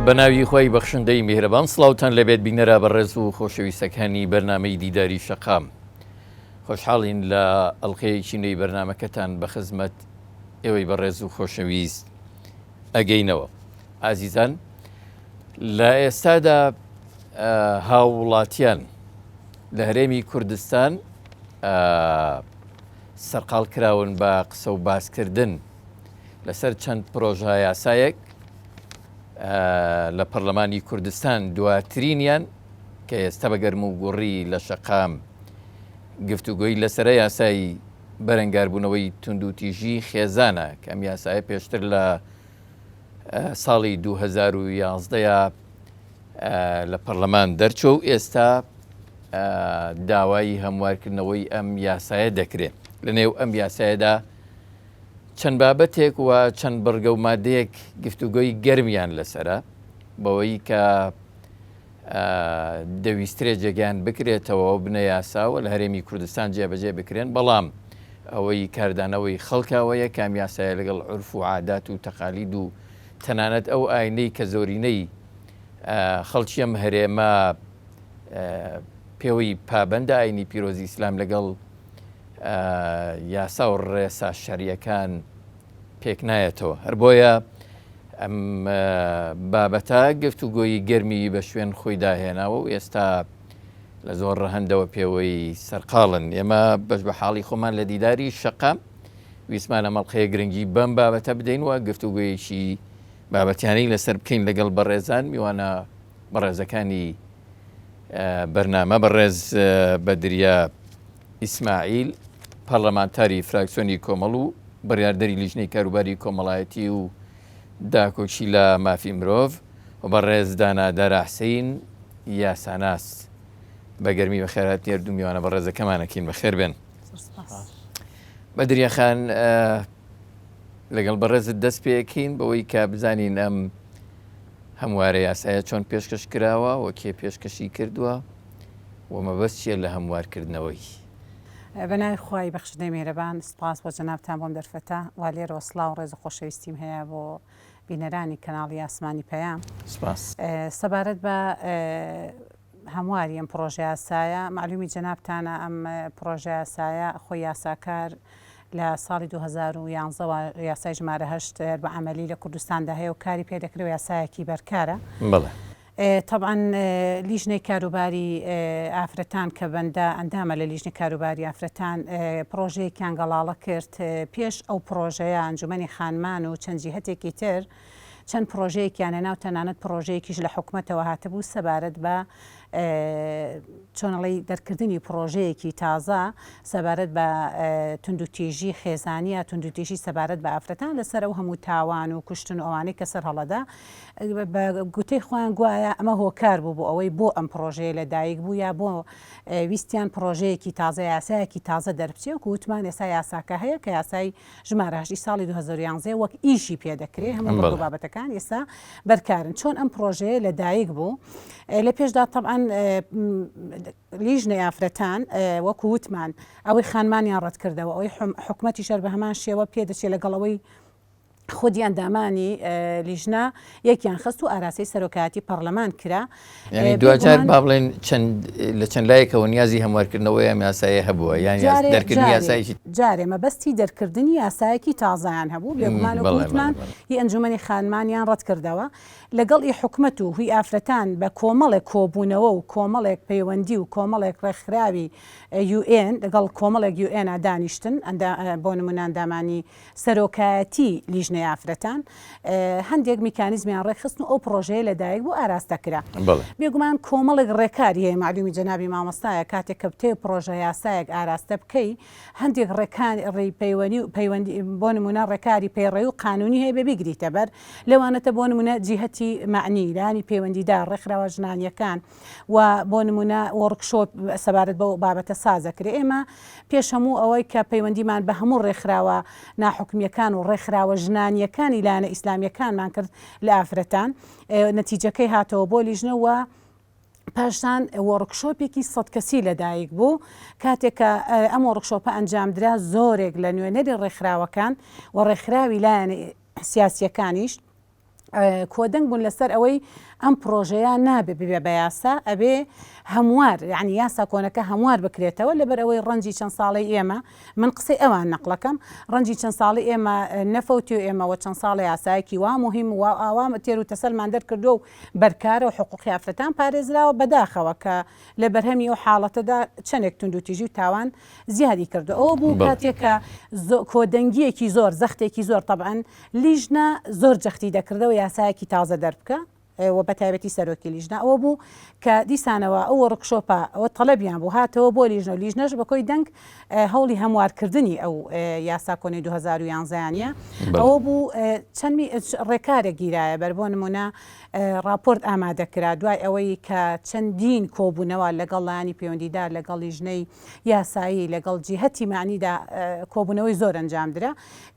بە ناوی خوای بەخشندەی میهرەبان سڵاوتان لێبێت بینەرە بەڕێز و خۆشەویستەکانی بەرنامەی دیداری شەقام خۆشحاڵین لە ئەڵلقەیەکی نوێی بەرنامەکەتان بە خزمەت ئێوەی بەڕێز و خۆشەویست ئەگەینەوە ئازیزان لە ئێستادا هاووڵاتیان لە هەرێمی کوردستان سەرقاڵ کراون بە قسە و باسکردن لەسەر چەند پرۆژە یاسایەک لە پەرلەمانی کوردستان دواترینیان کە ئێستا بە گەرم و گوڕی لە شەقام گفتوگۆی لەسرە یاسای بەرەنگاربوونەوەی توندوتیژی خێزانە کە ئەم یاسایە پێشتر لە ساڵی 2011 لە پەرلەمان دەرچوە و ئێستا داوای هەموارکردنەوەی ئەم یاسایە دەکرێت لە نێو ئەم یاسایەدا چەند بابەتێک و چەند بڕگە و مادەیەک گفتوگۆی گەرمیان لەسرە بەوەی کە دەویسترێ جێگەیان بکرێتەوە و بنە یاساوە لە هەرێمی کوردستان جێبەجێ بکرێن بەڵام ئەوەی کاردانەوەی خەڵکەوەیە کام یاسایە لەگەڵ عرف و عادات و تەقالید و تەنانەت ئەو ئاینەی کە زۆرینەی خەڵکی ئەم هەرێمە پێوەی پابەندە ئاینی پیرۆزی ئیسلام لەگەڵ یاسا و ڕێسا شەریەکان پێک نایەتەوە هەر بۆیە ئەم بابەتە گفتوگۆی گەرمی بە شوێن خۆی داهێناوە و ئێستا لە زۆر ڕەهەندەوە پێوەی سەرقاڵن ئێمە بەش بە حاڵی خۆمان لە دیداری شەقام ویستمان ئەم ئەڵقەیە گرنگی بەم بابەتە بدەین و گفتوگۆیەکی بابەتیانەی لەسەر بکەین لەگەڵ بەڕێزان میوانە بەڕێزەکانی بەرنامە بەڕێز بەدریا ئیسماعیل پەرلەمانتاری فراکسیۆنی کۆمەڵ و بڕیاردەری لیژنەی کاروباری کۆمەڵایەتی و داکۆکی لە مافی مرۆڤ و بەڕێز دانا دارا حسین یاساناس بە گەرمی بەخێرهاتنی هەردوو میوانە بەڕێزەکەمانەکەین بەخێر بێن. بەدریە خان لەگەڵ بەڕێزت دەست پێکەین بەوەی کە بزانین ئەم هەموارە یاسایە چۆن پێشکەش کراوە و کێ پێشکەشی کردووە و مەبەست چییە لە هەموارکردنەوەی. بە ناوی خوای بەخشندەی میهرەبان سپاس بۆ جەنابتان بۆم دەرفەتە وا لێرەوە سڵاو و ڕێز و خۆشەویستیم هەیە بۆ بینەرانی کەناڵی ئاسمانی پەیام سپاس. سەبارەت بە هەمواری ئەم پڕۆژەیاسایە، مەعلومی جەنابتانە ئەم پڕۆژەیاسایە خۆی یاساکار لە ساڵی 2011 وە یاسای ژمارە هەشت بە عەمەلی لە کوردستاندا هەیە و کاری پێ دەکرێ و یاسایەکی بەرکارە. بەڵێ. تەبعەن لیژنەی کاروباری ئافرەتان کە بەندە ئەندامە لە لیژنەی کاروباری ئافرەتان پڕۆژەیەکیان گەڵاڵە کرد پێش ئەو پڕۆژەیە ئەنجومەنی خانمان و چەند جیهەتێکی تر چەند پڕۆژەیەکیان هێنا و تەنانەت پڕۆژەیەکیش لە حکومەتەوە هاتبوو سەبارەت بە چۆن ئەڵێی دەرکردنی پڕۆژەیەکی تازە سەبارەت بە توندوتیژی خێزانی یا توندوتیژی سەبارەت بە ئافرەتان لەسەر ئەو هەموو تاوان و کوشتن و ئەوانەی کە سەر هەڵەدا بە گوتەی خۆیان گوایە ئەمە هۆکار بوو بۆ ئەوەی بۆ ئەم پڕۆژەیە لە دایک بوو یا بۆ ویستیان پڕۆژەیەکی تازە یاسایەکی تازە دەربچێ و وتمان ئێستا یاساکە هەیە کە یاسای ژمارە هەشت ی ساڵی 2011 وەک ئیشی پێ دەکرێ هەموو بەڵگە و بابەتەکان ئێستا بەرکارن چۆن ئەم پڕۆژەیە لە دایک بوو لە پێشدا تەبعەن لیژنەی ئافرەتان وەکو وتمان ئەوەی خانمانیان ڕەتکردەوە ئەوەی حکومەتی شەر بە هەمان شێوە پێ دەچێت لەگەڵ ئەوەی خودی ئەندامانی لیژنە یەکیان خست و ئاراستەی سەرۆکایەتی پەڕلەمان کرا. یانی دواجار با بڵێن چەند لە چەند لایەکەوە نیازی هەموارکردنەوەی ئەم یاسایە هەبووە یان دەرکردنی یاسایەکی جارێ مەبەستی دەرکردنی یاسایەکی تازەیان هەبوو بێگومان وەکو وتمان هی ئەنجومەنی خانمانیان ڕەتکردەوە لەگەڵ ئی حکومەت و هی ئافرەتان بە کۆمەڵێک کۆبوونەوە و کۆمەڵێک پەیوەندی و کۆمەڵێک ڕێکخراوی یوئێن لەگەڵ کۆمەڵێک یوئێنا دانیشتن بۆ نمونە ئەندامانی سەرۆکایەتی لیژنەی ئافرەتان هەندێک میکانیزمیان ڕێکخستن و ئەو پڕۆژەیە لەدایک بوو ئاراستە کرا. بێگومان کۆمەڵێک ڕێکاری هەیە مەعلومی جەنابی مامۆستایە کاتێک کە بتەوێت پڕۆژە یاسایەک ئاراستە بکەی هەندێک ڕێکاری پەیوەنی و پەیوەندی بۆ نمونە ڕێکاری پەیڕەوی و قانونی هەیە بێ بیگریتە بەر لەوانەتە بۆ نمونە جیهەتی مەعنی لایەنی پەیوەندیدار ڕێکخراوە ژنانیەکان و بۆ نموونە وۆرکشۆپ سەبارەت بەو بابەتە ساز ئەکرێ. ئێمە پێش هەموو ئەوەی کە پەیوەندیمان بە هەموو ڕێکخراوە ناحکومییەکان و ڕێکخراوە ژنانییەکانی لایەنە ئیسلامییەکانمان کرد لە ئافرەتان، نەتیجەکەی هاتەوە بۆ لیژنە و پاشان وۆرکشۆپێکی سەد کەسی لەدایک بوو. کاتێک کە ئەم وۆرکشۆپە ئەنجامدرا زۆرێک لە نوێنەری ڕێکخراوەکان و ڕێکخراوی لایەنە سیاسییەکانیش. کۆدەنگ بوون لەسەر ئەوەی ئەم پڕۆژەیە نابێ ببێ بە یاسا ئەبێ هەموار یعنی یاسا کۆنەکە هەموار بکرێتەوە لەبەر ئەوەی ڕەنجی چەند ساڵەی ئێمە من قسەی ئەوان نەقلەکەم ڕەنجی چەند ساڵی ئێمە نەفەوتی و ئێمەوە چەند ساڵە یاسایەکی وا مهم و ئاوا تێر و تەسەلمان دەرکردووە و بەرکارە و حقوقی ئافرەتان پارێزراوە بەداخەوە کە لە بەرهەمی ئەو حاڵەتەدا چەندێک توندوتیژی و تاوان زیادی کردو ئەوە بوو کاتێک کە کۆدەنگیەکی زۆر زەختێکی زۆر تەبعەن لیژنە زۆر جەختی دەکردەوە یاسایەکی تازە دەربکە و بە تایبەتی سەرۆکی لیژنە ئەوە بوو کە دیسانەوە ئەو وەڕکشۆپە ئەوە تەلەبیان بوو هاتەوە بۆ لیژنە و لیژنەش بە کۆی دەنگ هەوڵی هەموارکردنی ئەو یاسا کۆنەی 2011 یانە ئەوە بوو چەند ڕێکارێک گیرایە بەر بۆ نمونە ڕاپۆرت ئامادە کرا دوای ئەوەی کە چەندین کۆبوونەوە لەگەڵ لایەنی پەیوەندیدار لەگەڵ لیژنەی یاسایی لەگەڵ جیهەتی مەعنیدا کۆبوونەوەی زۆر ئەنجام درا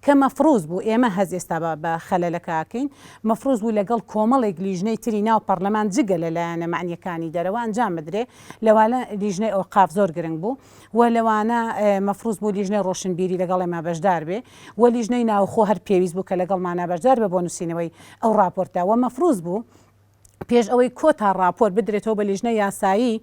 کە مەفروز بوو ئێمە هەز ئێستا بە بە خەلەلەکە ئەکەین مەفروز بوو لەگەڵ کۆمەڵێک لیژنەی تری ناو پەڕلەمان جگە لە لایەنە مەعنیەکانی دەرەوە ئەنجام بدرێ لەوانە لیژنەی ئەوقاف زۆر گرنگ بوو و لەوانە مەفروز بوو لیژنەی ڕۆشنبیری لەگەڵ ئێمە بەشدار بێ و لیژنەی ناوخۆ هەر پێویست بوو کە لەگەڵمانا بەشدار بێ بۆ نووسینەوەی ئەو ڕاپۆرتە و مەفروز بوو پێش ئەوەی کۆتا ڕاپۆرت بدرێتەوە بە لیژنەی یاسایی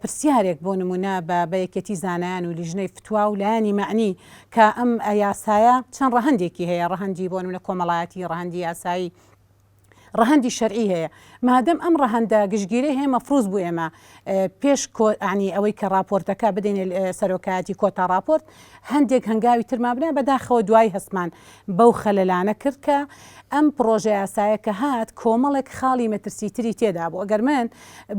پرسیارێک بۆ نمونە بە بە یەکێتی زانایان و لیژنەی فتوا و لایەنی مەعنی کە ئەم یاسایە چەند ڕەهەندێکی هەیە ڕەهەندی بۆ نمونە کۆمەڵایەتی ڕەهەندی یاسایی ڕەهەندی شەرعی هەیە مادەم ئەم ڕەهەندە گشتگیرەی هەیە مەفروز بوو ئێمە پێش کۆ عنی ئەوەی کە ڕاپۆرتەکە بدەینە سەرۆکایەتی کۆتا ڕاپۆرت هەندێک هەنگاوی ترمان بنا بەداخەوە دوای هەستمان بەو خەلەلانە کرد کە ئەم پڕۆژە یاسایە کە هات کۆمەڵێک خاڵی مەترسی تری تێدا بوو ئەگەر من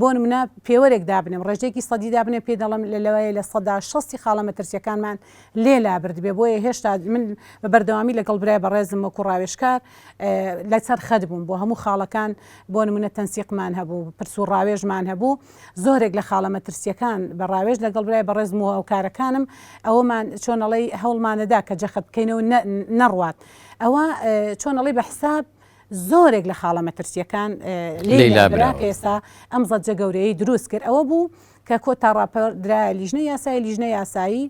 بۆ نمونە پێوەرێک دابنێم ڕێژەیەکی سەدی دابنێم پێی دەڵێم لە لەوەیە 60% خاڵە مەترسیەکانمان لێ لابردبێ بۆیە هێشتا من بە بەردەوامی لەگەڵ برای بەڕێزم وەکو ڕاوێژکار لەسەر خەت بووم بۆ هەموو خاڵەکان بۆ نمونە تەنسیقمان هەبوو پرس و ڕاوێژمان هەبوو زۆرێک لە خاڵە مەترسیەکان بە ڕاوێژ لەگەڵ برای بەڕێزم و هاوکارەکانم ئەوەمان چۆنەڵی هەوڵمانەدا کە جەخت بکەینەوە نەڕوات ئەوە چۆنەڵی بە حساب زۆرێک لە خاڵە مەترسیەکان لێی لابرا کە ئێستا ئەم زەجە گەورەیەی دروست کرد ئەوە بوو کە کۆتا ڕاپۆرت درایە لیژنەی یاسایی، لیژنەی یاسایی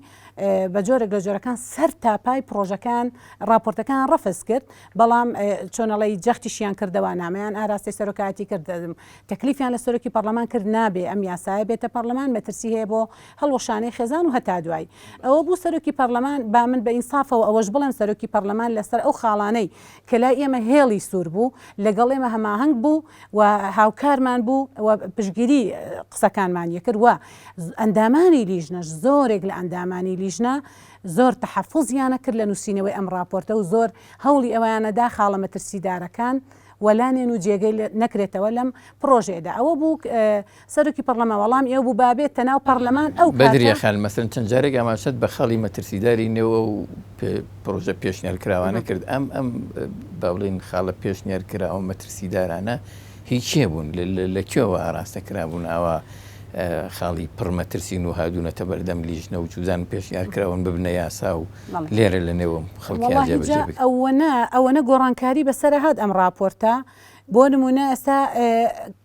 بە جۆرێک لە جۆرەکان سەر تاپای پڕۆژەکان ڕاپۆرتەکان ڕەفز کرد، بەڵام چۆنەڵی جەختیشیان کردەوە نامەیان ئاراستەی سەرۆکایەتی کرد، تەکلیفیان لە سەرۆکی پەڕلەمان کرد نابێ ئەم یاسایە بێتە پەڕلەمان مەترسی هەیە بۆ هەڵوەشانەی خێزان و هەتا دوایی. ئەوە بوو سەرۆکی پەڕلەمان با من بە ئینسافەوە ئەوەش بڵێم سەرۆکی پەڕلەمان لەسەر ئەو خاڵانەی کە لای ئێمە هێڵی سوور بوو لەگەڵ ئێمە هەماهەنگ بوو و هاوکارمان بوو و پشتگیری قسەکانمانی کرد و ئەندامانی لیژنەش زۆرێک لە ئەندامانی لیژنە زۆر تەحەفوزیانە کرد لە نووسینەوەی ئەم ڕاپۆرتە و زۆر هەوڵی ئەوەیانەدا خاڵە مەترسیدارەکان وەلانێن و جێگەی نەکرێتەوە لەم پڕۆژەیەدا ئەوە بوو سەرۆکی پەڕلەمان وەڵامی ئەو بوو با بێتە ناو پەڕلەمان ئەو کاتە. بەدریە خان مەسەلەن چەند جارێک ئاماژەت بە خاڵی مەترسیداری نێو ئەو پڕۆژە پێشنیار کراوانە کرد ئەم ئەم با بڵێین خاڵە پێشنیار کراوە مەترسیدارانە هی کێ بوون لە کوێوە ئاراستە کرابوون ئاوا خاڵی پڕ مەترسین و هاتوونەتە بەردەم لیژنە و چوزان پێشنیار کراون ببنە یاسا و لێرە لە نێوم خەڵکیان جێبەجێ بکرێن. ئەوەنە ئەوەنە گۆڕانکاری بەسەر هات ئەم ڕاپۆرتە بۆ نمونە ئێستا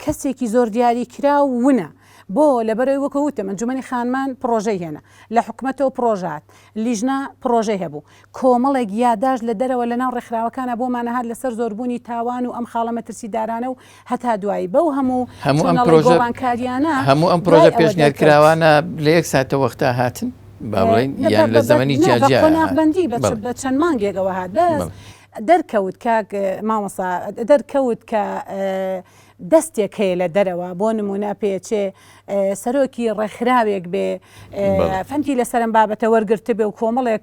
کەسێکی زۆر دیاری کراو ونە بۆ لەبەرەوەی وەکو وتم ئەنجومەنی خانمان پڕۆژەی هێنا لە حکومەتەوە پڕۆژە هات لیژنە پڕۆژەی هەبوو کۆمەڵێک یاداشت لە دەرەوە لەناو ڕێکخراوەکانە بۆمان هات لەسەر زۆربوونی تاوان و ئەم خاڵە مەترسیدارانە و هەتا دوایی بەو هەموو هەموو ئەم چۆنەڵی پرۆژە گۆڕانکاریانە هەموو ئەم دوای پرۆژە ئەوە پێشنیار دەرکەوت. کراوانە لە یەک ساتەوەختا هاتن با بڵێین نە یان بە لە بە زەمەنی نا جیا بە جیا قۆناغبەندی بە چ بەڵێ بە چەند مانگێکەوە هات بەس بەڵێ. دەرکەوت کاک مامۆستا دەرکەوت کە دەستێک هەیە لە دەرەوە بۆ نمونە پێچێ سەرۆکی ڕێکخراوێک بێ فەنتی لەسەرم بابەتە وەرگرتبێ و کۆمەڵێک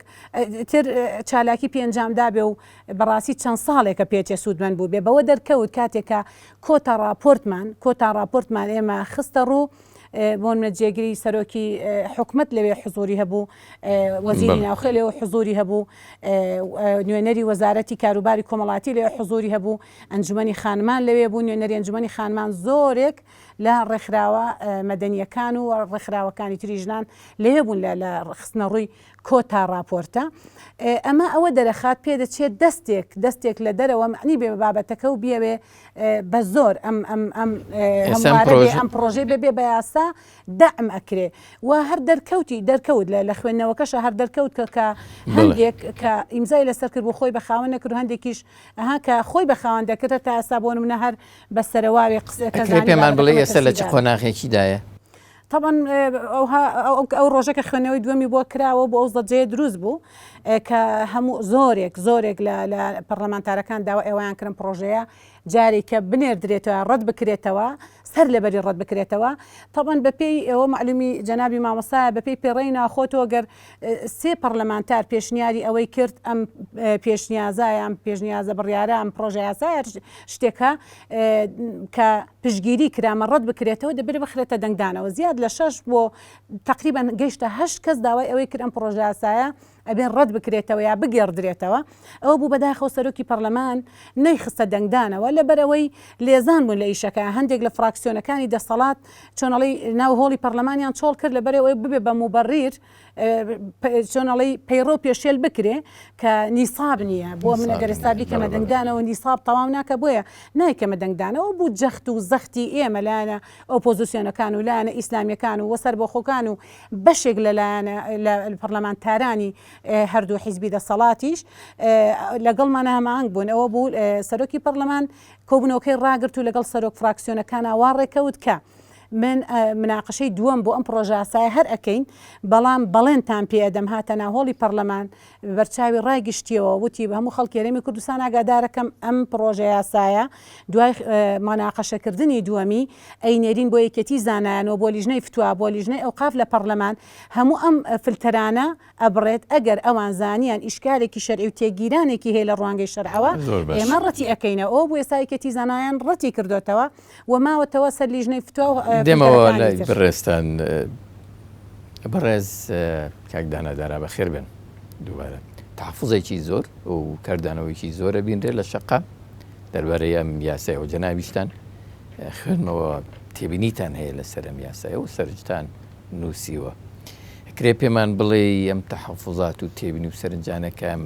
تر چالاکی پێنجامدا بێ و بەڕاستی چەند ساڵێکە پێچێ سوودمەند بوو بێ بەوە دەرکەوت کاتێکە کۆتا ڕاپۆرتمان کۆتا ڕاپۆرتمان ئێمە خستە ڕوو بۆ نمونە جێگری سەرۆکی حکومەت لەوێ حزوری هەبوو وەزیری ناوخۆ لەوێ حزوری هەبوو نوێنەری وەزارەتی کاروباری کۆمەڵاتی لەوێ حزوری هەبوو ئەنجومەنی خانمان لەوێ بوو نوێنەری ئەنجومەنی خانمان زۆرێک لە ڕێکخراوە مەدەنیەکان و ڕێکخراوەکانی تری ژنان لەوێ بوون لە خستنە ڕووی کۆتا ڕاپۆرتە ئەمە ئەوە دەرەخات پێدەچێت دەستێک دەستێک لە دەرەوە معنی بێ بە بابەتەکە و بیەوێ بە زۆر ئەم ئەم ئەم ئێستا ئەم هەموارە بێ پرۆژە ئەم پرۆژەی بێ بێ بە یاسا. ئێستا دەعم ئەکرێ و هەر دەرکەوتی دەرکەوت لە لە خوێندنەوەکەشا هەر دەرکەوت کە کە هەندێک کە ئیمزای لەسەر کرد بۆ خۆی بە خاوەن نەکرد و هەندێکیش ئەها کە خۆی بە خاوەن دەکرد هەتا ئێستا بۆ نمونە هەر بە سەرەواوێ قسە کە ئەکرێ زانی پێمان بابەتەکە بڵێی ئێستا لە چ مەترسیدارە. قۆناغێکیدایە؟ تەبعەن ئەوها ئەو ڕۆژە کە خوێندنەوەی دووەمی بۆ کراوە بۆ ئەو زەجەیە دروست بوو کە هەموو زۆرێک زۆرێک لە لە پەرلەمانتارەکان داوا ئێوەیان کردن پڕۆژەیە جارێکە بنێردرێتەوە ڕەت بکرێتەوە سەر لەبەری ڕەت بکرێتەوە تەبعەن بەپێی ئەوە مەعلومی جەنابی مامۆستایە بەپێی پێڕەی ناخۆ تۆ گەر سێ پەرلەمانتار پێشنیاری ئەوەی کرد ئەم پێشنیازە یان پێشنیازە بڕیارە ئەم پڕۆژە یاسایە شتێکە کە پشتگیری کرامە ڕەت بکرێتەوە دەبێت بخرێتە دەنگدانەوە زیاد لە شەش بۆ تقریبا گەیشتە هەشت کەس داوای ئەوەی کرد ئەم پڕۆژە یاسایە ئەبێ ڕەت بکرێتەوە یا بگێڕدرێتەوە ئەوە بوو بەداخەوە سەرۆکی پەرلەمان نەیخستە دەنگدانەوە لەبەرئەوەی لێزان بوون لە ئیشەکە هەندێک لە فراکسیۆنەکانی دەسەڵات چۆنەڵی ناو هۆڵی پەرلەمانیان چۆڵ کرد لەبەرئەوەی ببێ بە موبەڕیر چۆنەڵی پەیڕەو پێشێل بکرێ کە نیساب نییە بۆ من ئەگەر ئێستا بیکەمە دەنگدانەوە نیساب تەواو ناکە بۆیە نایکەمە دەنگدانەوە بوو جەخت و زەختی ئێمە لایەنە ئۆپۆزیسیۆنەکان و لایەنە ئیسلامیەکان و وەسەربەخۆکان و بەشێک لە لایەنە لە پەرلەمانتارانی هەردوو حیزبی دەسەڵاتیش لەگەڵمان هەماهەنگ بوون ئەوە بوو سەرۆکی پەرلەمان کۆبوونەوەکەی ڕاگرت و لەگەڵ سەرۆک فراکسیۆنەکانا وا ڕێکەوت کە من مناقشەی دووەم بۆ ئەم پڕۆژەیاسایە هەر ئەکەین، بەڵام بەڵێنتان پێ ئەدەم هاتە ناو هۆڵی پەڕلەمان بەرچاوی ڕای گشتیەوە وتی هەموو خەڵکی هەرێمی کوردستان ئاگادارەکەم ئەم پڕۆژەیاسایە دوای مناقشەکردنی دووەمی ئەینێرین بۆ یەکێتی زانایان و بۆ لیژنەی فتوا بۆ لیژنەی ئەوقاف لە پەڕلەمان هەموو ئەم فلتەرانە ئەبڕێت ئەگەر ئەوان زانیان ئیشکالێکی شەرعی و تێکگیرانێکی هەیە لە ڕوانگەی شەرعەوە زۆر باش. ئێمە ڕەتی ئەکەینەوە ئەوە بوو ئێستا یەکێتی زانایان ڕەتی کردۆتەوە و ماوەتەوە سەر لیژنەی فتوا و دێمەوە فلتەرەکانی لای تر. بەڕێزتان بەڕێز کاک دانا دارا بەخێر بێن دووبارە تەحەفوزێکی زۆر و کاردانەوەیەکی زۆر ئەبینرێ لە شەقام دەربارەی ئەم یاسایەوە جەنابیشتان خوێندمەوە تێبینیتان هەیە لەسەر ئەم یاسایە و سەرنجتان نووسیوە. ئەکرێ پێمان بڵێی ئەم تەحەفوزات و تێبینی و سەرنجانە کە ئەم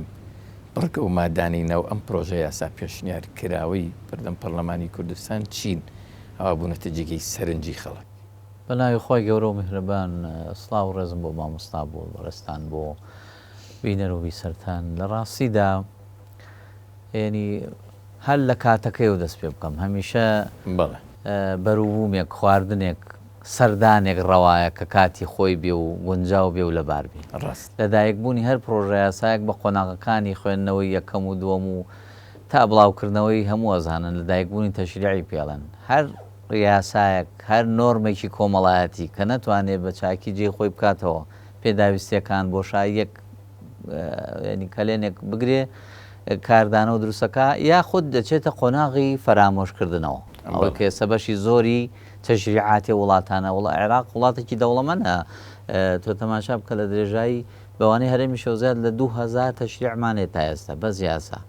بڕگە و مادانەی ناو ئەم پرۆژە یاسا پێشنیار کراوەی بەردەم پەرلەمانی کوردستان چین ئەوا بوونەتە جێگەی سەرنجی خەڵک؟ بە ناوی خوای گەورە و میهرەبان سڵاو و ڕێزم بۆ مامۆستا بۆ بەڕێزتان بۆ بینەر و بیسەرتان لە ڕاستیدا یەنی هەر لە کاتەکەیەوە دەست پێ بکەم هەمیشە بەڵێ. بەروبوومێک خواردنێک سەردانێک ڕەوایە کە کاتی خۆی بێ و گونجاو بێ و لەبار بێ. ڕاست. لەدایکبوونی هەر پڕۆژەیاسایەک بە قۆناغەکانی خوێندنەوەی یەکەم و دووەم و تا بڵاوکردنەوەی هەموو ئەزانن لەدایکبوونی تەشریعی پێڵێن. هەر یاسایەک، هەر نۆرمێکی کۆمەڵایەتی کە نەتوانێ بە چاکی جێی خۆی بکاتەوە، پێداویستییەکان، بۆشاییەک یانی کەلێنێک بگرێ، کاردانەوە دروستەکا، یاخود دەچێتە قۆناغی فەرامۆشکردنەوە. ئەوەی کە ئێستا بەشی زۆری تەشریعاتی وڵاتانە وڵا عێراق وڵاتێکی دەوڵەمەنە تۆ تەماشا بکە لە درێژایی بەوانەی هەرێمیشەوە زیاد لە 2000 تەشریعمان هەیە تا ئێستا بەس یاسا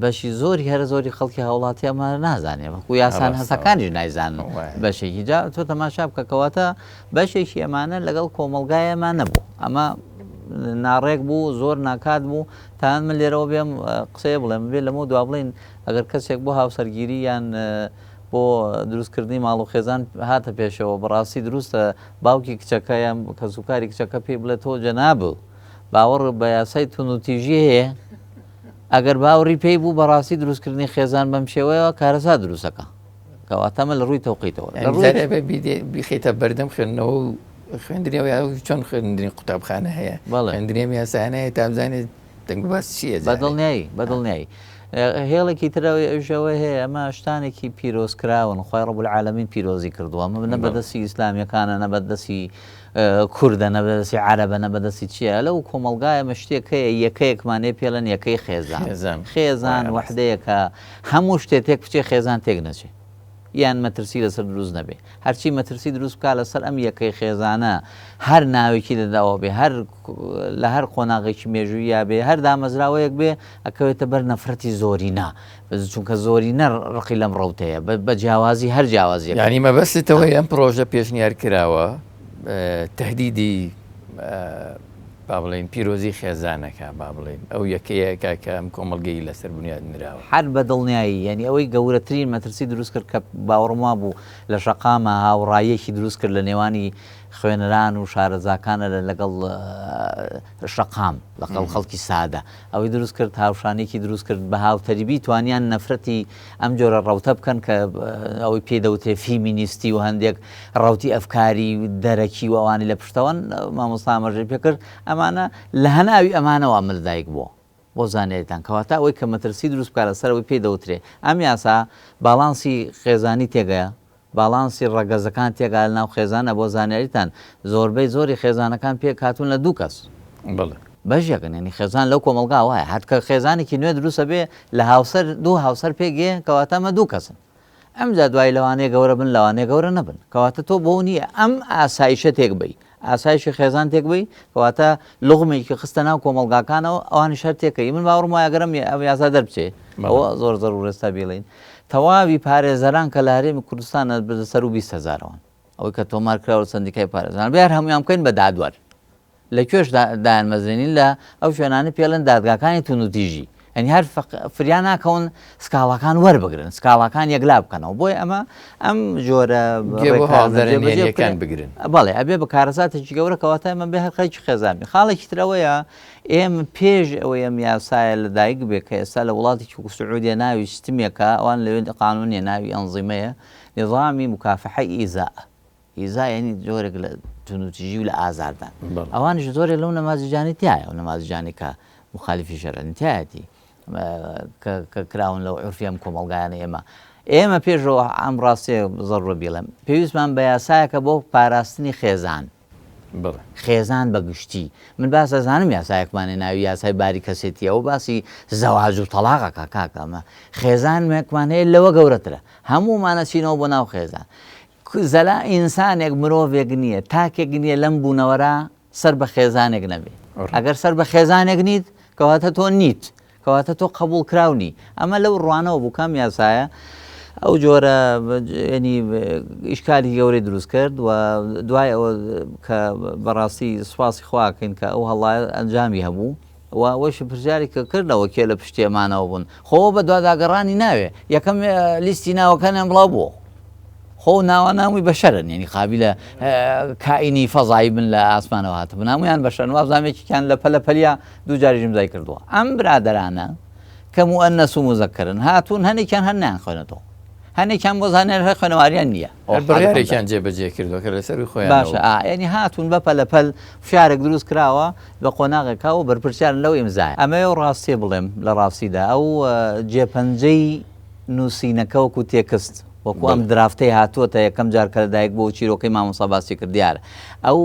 بەشی زۆری هەرە زۆری خەڵکی هاوڵاتی ئەمە نازانێ وەکو یاسان هەسەکانیش نایزانن بەشێکی جا تۆ تەماشا بکە کەواتە بەشێکی ئەمانە لەگەڵ کۆمەڵگای ئەمە نەبوو ئەمە ناڕێک بوو زۆر ناکات بوو تا من لێرەوە بێم قسەیە بڵێم بێ لەمە دوا بڵین ئەگەر کەسێک بۆ هاوسەرگیری یان بۆ دروستکردنی ماڵ و خێزان هاتە پێشەوە بەڕاستی دروستە باوکی کچەکە یان کەسوکاری کچەکە پێی بڵێ تۆ جەناب باوەڕ بە یاسای توندوتیژی هەیە ئەگەر باوەڕی پێی بوو بەڕاستی دروستکردنی خێزان بەم شێوەیە کارەسات دروستەکە کەواتە ئەمە لە ڕووی تەوقیتەوە لە ڕووی بیخیتە بەردەم خوێندنەوە و خوێندنەوە چۆن خوێندنی قوتابخانە هەیە خوێندنی ئەم یاسایانە هەیە تا بزانێت دەنگ و باس چییە جارێ؟ بەدڵنیایی بەدڵنیایی هێڵێکی ترەوەی ئەویش ئەوە هەیە ئەمە شتانێکی پیرۆز کراون خوای ڕەب العالمین پیرۆزی کردووە ئەمە نە بەدەستی ئیسلامیەکانە نە بەدەستی کوردە نە بەدەستی عەرەبە نە بەدەستی چییە لەو کۆمەڵگایە ئەمە شتێک هەیە یەکەیەکمان هەیە پێڵێن یەکەی خێزان خێزان خێزان وایە ڕاستە. وەحدەیەکە هەموو شتێ تێک بچێ خێزان تێک نەچێ یان مەترسی لەسەر دروست نەبێ هەرچی مەترسی دروست بکا لەسەر ئەم یەکەی خێزانە هەر ناوێکی لەداوە بێ هەر لە هەر قۆناغێکی مێژووییا بێ هەر دامەزراوەیەک بێ ئەکەوێتە بەر نەفرەتی زۆرینە چونکە زۆرینە ڕقی لەم ڕەوتەیە بە جیاوازی هەر جیاوازیەک. یانی مەبەستت ئەوەیە ئەم پڕۆژە پێشنیار کراوە تەهدیدی. با بڵێین پیرۆزی خێزانەکە با بڵێین ئەو یەکەیە کە کە ئەم کۆمەڵگەی لەسەر بنیاد نراوە. هەر بە دڵنیایی یانی ئەوەی گەورەترین مەترسی دروست کرد کە باوەڕم وابوو لە شەقامە هاوڕاییەکی دروست کرد لە نێوانی خوێنەران و شارەزاکانە لە لەگەڵ شەقام لەگەڵ خەڵکی سادە ئەوەی دروست کرد هاوشانێکی دروست کرد بە هاوتەریبی توانیان نەفرەتی ئەم جۆرە ڕەوتە بکەن کە ئەوەی پێی دەوترێ فیمینیستی و هەندێک ڕەوتی ئەفکاری دەرەکی و ئەوانی لە پشتەوەن مامۆستا ئاماژەی پێکرد ئەمانە لە هەناوی ئەمانەوە ئەمە لەدایک بووە بۆ زانیاریتان کەواتە ئەوەی کە مەترسی دروست بکات لەسەر ئەوەی پێی دەوترێ ئەم یاسا باڵانسی خێزانی تێگەیە باڵانسی ڕەگەزەکان تێکا لە ناو خێزانە بۆ زانیاریتان زۆربەی زۆری خێزانەکان پێک هاتوون لە دوو کەس. بەڵێ. بەشێکن یانی خێزان لەو کۆمەڵگا وایە هەر کە خێزانێکی نوێ دروست ئەبێ لە هاوسەر دوو هاوسەر پێک یێ کەواتە ئەمە دوو کەسن ئەمجا دوای لەوانەیە گەورە بن لەوانەیە گەورە نەبن کەواتە تۆ بۆ نییە ئەم ئاسایشە تێک بەی ئاسایشی خێزان تێک بەی کەواتە لوغمێکی خستە ناو کۆمەڵگاکانەوە ئەوانیش هەر تێکەی من باوەڕم وایە گەر ئەم یاسا دەربچێ ئەوە زۆر زەرورە ئێستا بیڵێین تەواوی پارێزەران کە لە هەرێمی کوردستانە لە سەروو 20 هەزارەوەن ئەوەی کە تۆمار کراوە لە سەندیکای پارێزەران بێ هەر هەموویان بکەین بە دادوەر لە کوێش دایانمەزرێنین لە ئەو شوێنانەی پێڵێن دادگاکانی توندوتیژی یعنی هەر فریا ناکەون سکاڵاکان وەربگرن سکاڵاکان یەکلا بکەنەوە بۆیە ئەمە ئەم جۆرە ڕێکارەکان بگرن بەڵێ ئەبێ بە کارەساتێکی گەورە کەواتە ئەمە بێ هەر خەریکی خێزان بین خاڵێکی ترەوەیە ئێمە پێش ئەوەی ئەم یاسایە لەدایک بێ کە ئێستا لە وڵاتێکی وەکو سعودیە ناوی ستمێکە ئەوان لەوێ قانون نیە ناوی ئەنزیمەیە نظامی مکافحەی ئیزاء ئیزا یعنی جۆرێک لە توندوتیژی و لە ئازاردان ئەوانیش زۆرێک لەو نەمازیجانەی تایە ئەو نەمازیجانەی کە مخالفی شەرعن تایەتی کە کراون لەو عورفی ئەم کۆمەڵگایانە ئێمە ئێمە پێشەوە ئەم ڕاستیە زەڕوە بیڵێم پێویستمان بە یاسایەکە بۆ پاراستنی خێزان خێزان بە گشتی من باس ئەزانم یاسایەکمان هەیە ناوی یاسای باری کەسێتیە ئەوە باسی زەواج و تەڵاق ئەکا کاکە ئەمە خێزانێکمان هەیە لەوە گەورەترە هەموومان ئەچینەوە بۆ ناو خێزان زەلا ئینسانێک مرۆڤێک نییە تاکێک نییە لەم بوونەوەرە سەر بە خێزانێک نەبێ ئەگەر سەر بە خێزانێک نیت کەواتە تۆ نیت کەواتە تۆ قەبوڵکراو نی. ئەمە لەو ڕوانەوە بوو کام یاسایە ئەو جۆرە یەنی ئیشکالی گەورەی دروست کرد و دوای ئەوە کە بەڕاستی سوپاسی خوا کەین کە ئەو هەڵایە ئەنجامی هەبوو و ئەوەش پرسیاری کە کردەوە کێ لە پشتی ئەمانەوە بوون خۆ بە دواداگەڕانی ناوێ یەکەم لیستی ناوەکانیان بڵاو بووە. خۆ ناوانە هەمووی بەشەرن یعنی قابیلە کائینی فەزایی بن لە ئاسمانەوە هاتبن هەموویان بەشەرن وابزانم یەکێکیان لە پەلە پەلیا دوو جاریش ئیمزای کردووە ئەم برادەرانە کە موئەنەس و موزەکەرن هاتوون هەنێکیان هەر نایانخوێنێتەوە هەنێکیان بۆ زانیار هەر خوێنەواریان نییە هەر بڕیارێکیان جێبەجێ کردووە کە لەسەروی خۆیانەوە باشە ئا یعنی هاتوون بە پەلە پەل فشارێک دروست کراوە بە قۆناغێکا و بەرپرسیارن لەو ئیمزایە ئەمەوێ و ڕاستیە بڵێم لە ڕاستیدا ئەو جێپەنجەی نووسینەکە وەکو تێکست وەکو ئەم درافتەی هاتووەتە یەکەم جار کە لەدایک بووە و چیرۆکەی مامۆستا باسی کرد دیارە ئەو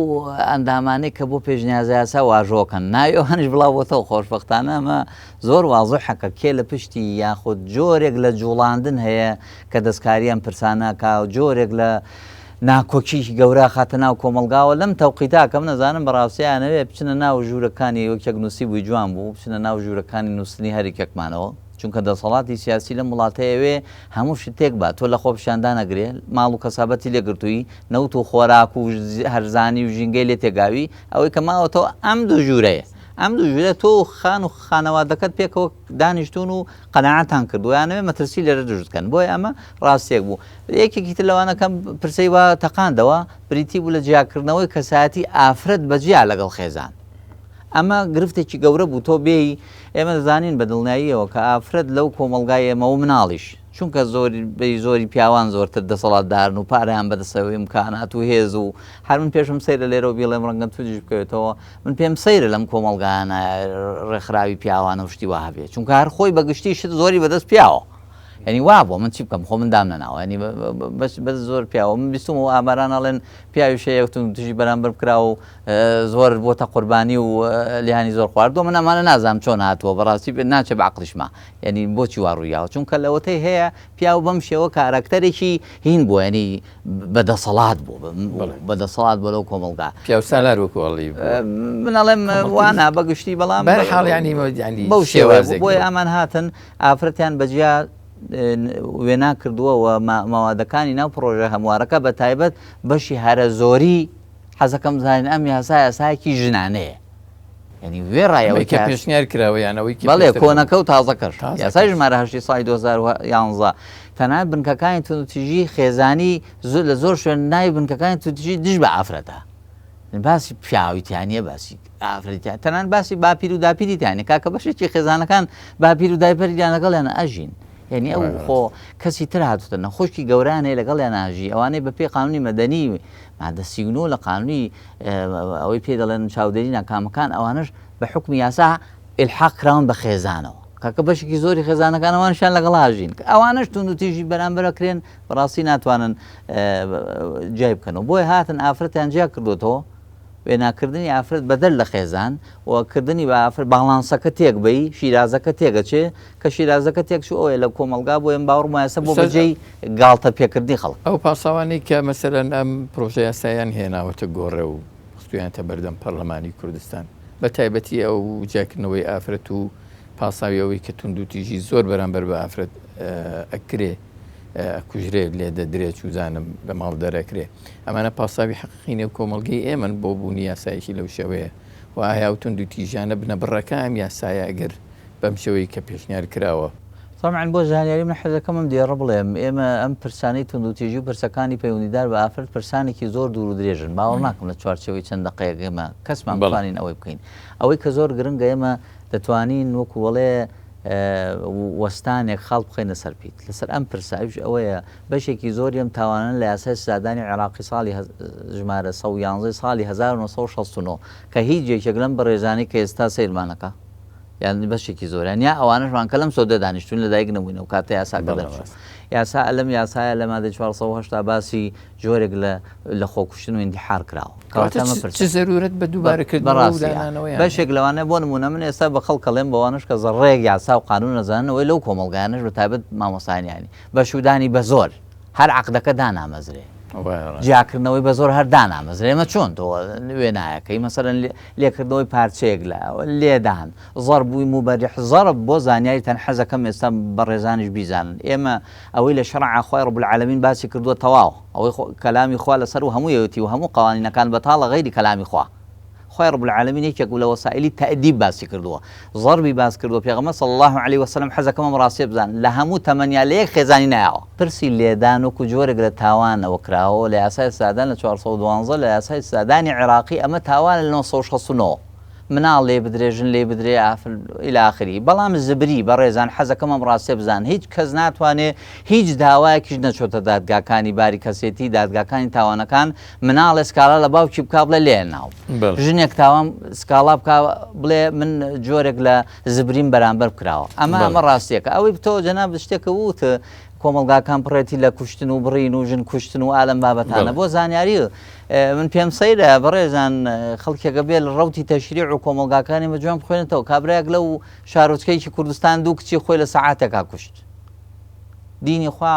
ئەندامانەی کە بۆ پێشنیازەیاسا واژۆکەن ناوی ئەوانیش بڵاو بۆتەوە خۆشبەختانە ئەمە زۆر وازحە کە کێ لە پشتی یاخود جۆرێک لە جوڵاندن هەیە کە دەستکاری ئەم پرسانە ئەکا و جۆرێک لە ناکۆکیی گەورە ئەخاتە ناو کۆمەڵگاوە لەم تەوقیتە کە من ئەزانم بەڕاستی ئەیانەوێ بچنە ناو ژوورەکانی یەکێک نووسیبووی جوان بوو بچنە ناو ژوورەکانی نووستنی هەریکێکمانەوە چونکە دەسەڵاتی سیاسی لەم وڵاتە ئەیەوێ هەموو شت تێک با، تۆ لە خۆپیشاندان ئەگرێ، ماڵ و کەسابەتی لێ گرتووی، نەوت و خۆراک و هەرزانی و ژینگەی لێ تێگاوی، ئەوەی کە ماوەتەوە ئەم دوو ژوورەیە. ئەم دوو ژوورە تۆ و خان و خانەوادەکەت پێکەوە دانیشتوون و قەناعەتان کردووە، یانەوێ مەترسی لێرە دروست کەن. بۆیە ئەمە ڕاستییەک بوو. یەکێکی تر لەوانە کە پرسەی وا تەقاندەوە، بریتی بوو لە جیاکردنەوەی کەسایەتی ئافرەت بە جیا لەگەڵ خێزان. ئەمە گرفتێکی گەورە بوو تۆ بێی ئێمە دەزانین بە دڵنیاییەوە کە ئافرەت لەو کۆمەڵگای ئێمە و مناڵیش چونکە زۆربەی زۆری پیاوان زۆرتر دەسەڵاتدارن و پارەیان بەدەستەوە ئیمکانات و هێز و هەر من پێشم سەیرە لێرەوە بیڵێم ڕەنگە توجیش بکەوێتەوە من پێم سەیرە لەم کۆمەڵگایانە ڕێکخراوی پیاوانە و شتی وا هەبێ چونکە هەر خۆی بە گشتی شت زۆری بەدەست پیاوە یعنی وا بووە من چی بکەم خۆ من دامنەناوە یعنی بەس بەس زۆر پیاوە من بیستم و ئاماران ئەڵێن پیاویش هەیە توندوتیژی بەرامبەر بکراوە و زۆر بۆتە قوربانی و لێهانی زۆر خواردووە من ئەمانە نازانم چۆن هاتووە بەڕاستی ناچێ بە عەقڵیشما یعنی بۆچی وا ڕوویاوە چونکە لەوەتەی هەیە پیاو بەم شێوە کاراکتەرێکی هین بووە یعنی بەدەسەڵات بوو بەدەسەڵات بۆ لەو کۆمەڵگا پیاو سالار وەکو ئەڵی من ئەڵێم وانە بە گشتی بەڵام بەرحاڵ ینی بەو شێوازێک بۆیە ئەمان هاتن ئافرەتیان بەجیا وێنا کردووە و مەوادەکانی ناو پڕۆژە هەموارەکە بە تایبەت بەشی هەرە زۆری حەزەکەم بزانین ئەم یاسا یاسایەکی ژنانەیە. یعنی وێڕای ئەوەی کە پێشنیار کراوە یان ئەوەی بەڵێ کۆنەکە و تازەکەش یاسای ژمارە هەشتی ساڵی 2011 تەنانەت بنکەکانی توندوتیژی خێزانی زۆر لە زۆر شوێن ناوی بنکەکانی توندوتیژی دژ بە ئافرەتە باسی پیاوی تیانە باسی ئافرەتیان تەنان باسی باپیر و داپیری تیانە کاکە بەشێکی خێزانەکان باپیر و دایپەریان لەگەڵیان ئەژین یعنی ئەو خۆ کەسی تر هاتوتە نەخۆشکی گەورانەیە لەگەڵیان ناژی ئەوانەی بە پێی قانونی مەدەنی مادە 39 لە قانونی ئەوەی پێ دەڵێن چاودێری ناکامەکان ئەوانەش بە حوکمی یاسا ئیلحاق کراون بە خێزانەوە کاکە بەشێکی زۆری خێزانەکان ئەوانشیان لەگەڵ هاژین ئەوانەش توندوتیژی بەرامبەر ئەکرێن بەڕاستی ناتوانن جیای بکەنەوە بۆیە هاتن ئافرەتیان جیا کردوتەوە وێناکردنی ئافرەت بەدەر لە خێزان و کردنی بە ئافرەت باڵانسەکە تێک بەی شیرازەکە تێگەچێ کە شیرازەکە تێکچوو ئەوەیە لە کۆمەڵگا بۆیە من باوەڕم وایە سە بۆ بەجێی گاڵتە پێکردنی خەڵک. ئەو پاساوانەی کە مەسەلەن ئەم پرۆژە یاسایەیان هێناوەتە گۆڕێ و خستویانەتە بەردەم پەڕلەمانی کوردستان بە تایبەتی ئەو جیاکردنەوەی ئافرەت و پاساوی ئەوەی کە توندوتیژی زۆر بەرامبەر بە ئافرەت ئەکرێ ئەکوژرێ لێدەدرێ چوزانم لە ماڵ دەرەکرێ ئەمانە پاساوی حەقیقی نێو کۆمەڵگەی ئێمەن بۆ بوونی یاسایەکی لەو شێوەیە و ئایا ئەو توندوتیژیانە بنەبڕەکە ئەم یاسایە ئەگەر بەم شێوەی کە پێشنیار کراوە. تەبعەن بۆ زانیاری من حەزەکەم ئەم دێڕە بڵێم، ئێمە ئەم پرسانەی توندوتیژی و پرسەکانی پەیوەندیدار بە ئافرەت پرسانێکی زۆر دوور و درێژن، باوەڕ ناکەم لە چوارچێوەی چەند دەقەیەک ئێمە کەسمان بتوانین ئەوەی بکەین. ئەوەی کە زۆر گرنگە ئێمە دەتوانین وەکو بەڵێ وەستانێک خاڵ بخەینە سەر پیت لەسەر ئەم پرسە ئەویش ئەوەیە بەشێکی زۆری ئەم تاوانانە لە یاسای سزادانی عێراقی ساڵی ژمارە 111 ساڵی 1969 کە هیچ یەکێک لەم بەڕێزانەی کە ئێستا سەیرمان ئەکا یان بەشێکی زۆریان یا ئەوانەشمان کە لەم سۆدە دانیشتوون لە دایک نەبووین ئەو کاتە یاساکە دەرچوو یاسا لەم یاسایە لە مادەی 480 باسی جۆرێک لە لە خۆکوشتن و ئینتحار کراوە کەواتە ئەمە پرسە چ زەرورەت بە دووبارەکردنەوە و بەڕاستی دانانەوەیان بەشێک لەوانە بۆ نموونە من ئێستا بە خەڵک ئەڵێم بەوانەش کە زەڕڕەیەک یاسا و قانوون نەزانن ئەوەی لەو کۆمەڵگایانەش بە تایبەت مامۆستایانی بە شوودانی بە زۆر هەر عەقدەکە دانامەزرێ جیاکردنەوەی بە زۆر هەر دانامەزرێ ئێمە چۆن تۆ وێنایەکەی مەسەلەن لێکردنەوەی پارچەیەک لە لێدان زەربووی موبەریح زەرب بۆ زانیاریتان حەزەکەم ئێستا بەڕێزانیش بیزانن ئێمە ئەوەی لە شەرعا خوای رب العالمین باسی کردووە تەواو ئەوەی کەلامی خوا لەسەر و هەموویەتی و هەموو قوانینەکان بەتاڵە غەیری کەلامی خوا خوای رب العالمین یەکێک بوو لە وەسائلی تەئدیب باسی کردووە زەربی باس کردووە پێغەمبەر صلی اللە علیە وسلم حەزەکەم ئەم ڕاستیە بزانن لە هەموو تەمەنیا لە یەک خێزانی نایەوە. پرسی لێدان وەکو جۆرێک لە تاوان ئەوە کراوە لە یاسای سزادان لە 412 لە یاسای سزادانی عێراقی ئەمە تاوانە لە 969 مناڵ لێ بدرێ ژن لێ بدرێ ئافر الی آخره بەڵام زبری بەڕێزان حەزەکەم ئەم ڕاستیە بزانن هیچ کەس ناتوانێ هیچ داوایەکیش نەچۆتە دادگاکانی باری کەسێتی دادگاکانی تاوانەکان مناڵێ سکاڵا لە باوکی بکا بڵێ لێیان ناوم ژنێک تاوان سکاڵا بکا بڵێ من جۆرێک لە زبریم بەرامبەر بکراوە ئەمە ئەمە ڕاستیەکە ئەوەی تۆ جەناب شتێکە وت کۆمەڵگاکان پڕێتی لە کوشتن و بڕین و ژن کوشتن و ئالەم بابەتانە بۆ زانیاری من پێم سەیرە بەڕێزان خەڵکێکە بێ لە ڕوتی تەشریع و کۆمەڵگاکانی بە جوان بخوێنێتەوە کابراەک لەو شارۆچکەیەکی کوردستان دوو کچی خۆی لە سەعاتێکا کوشت دینی خوا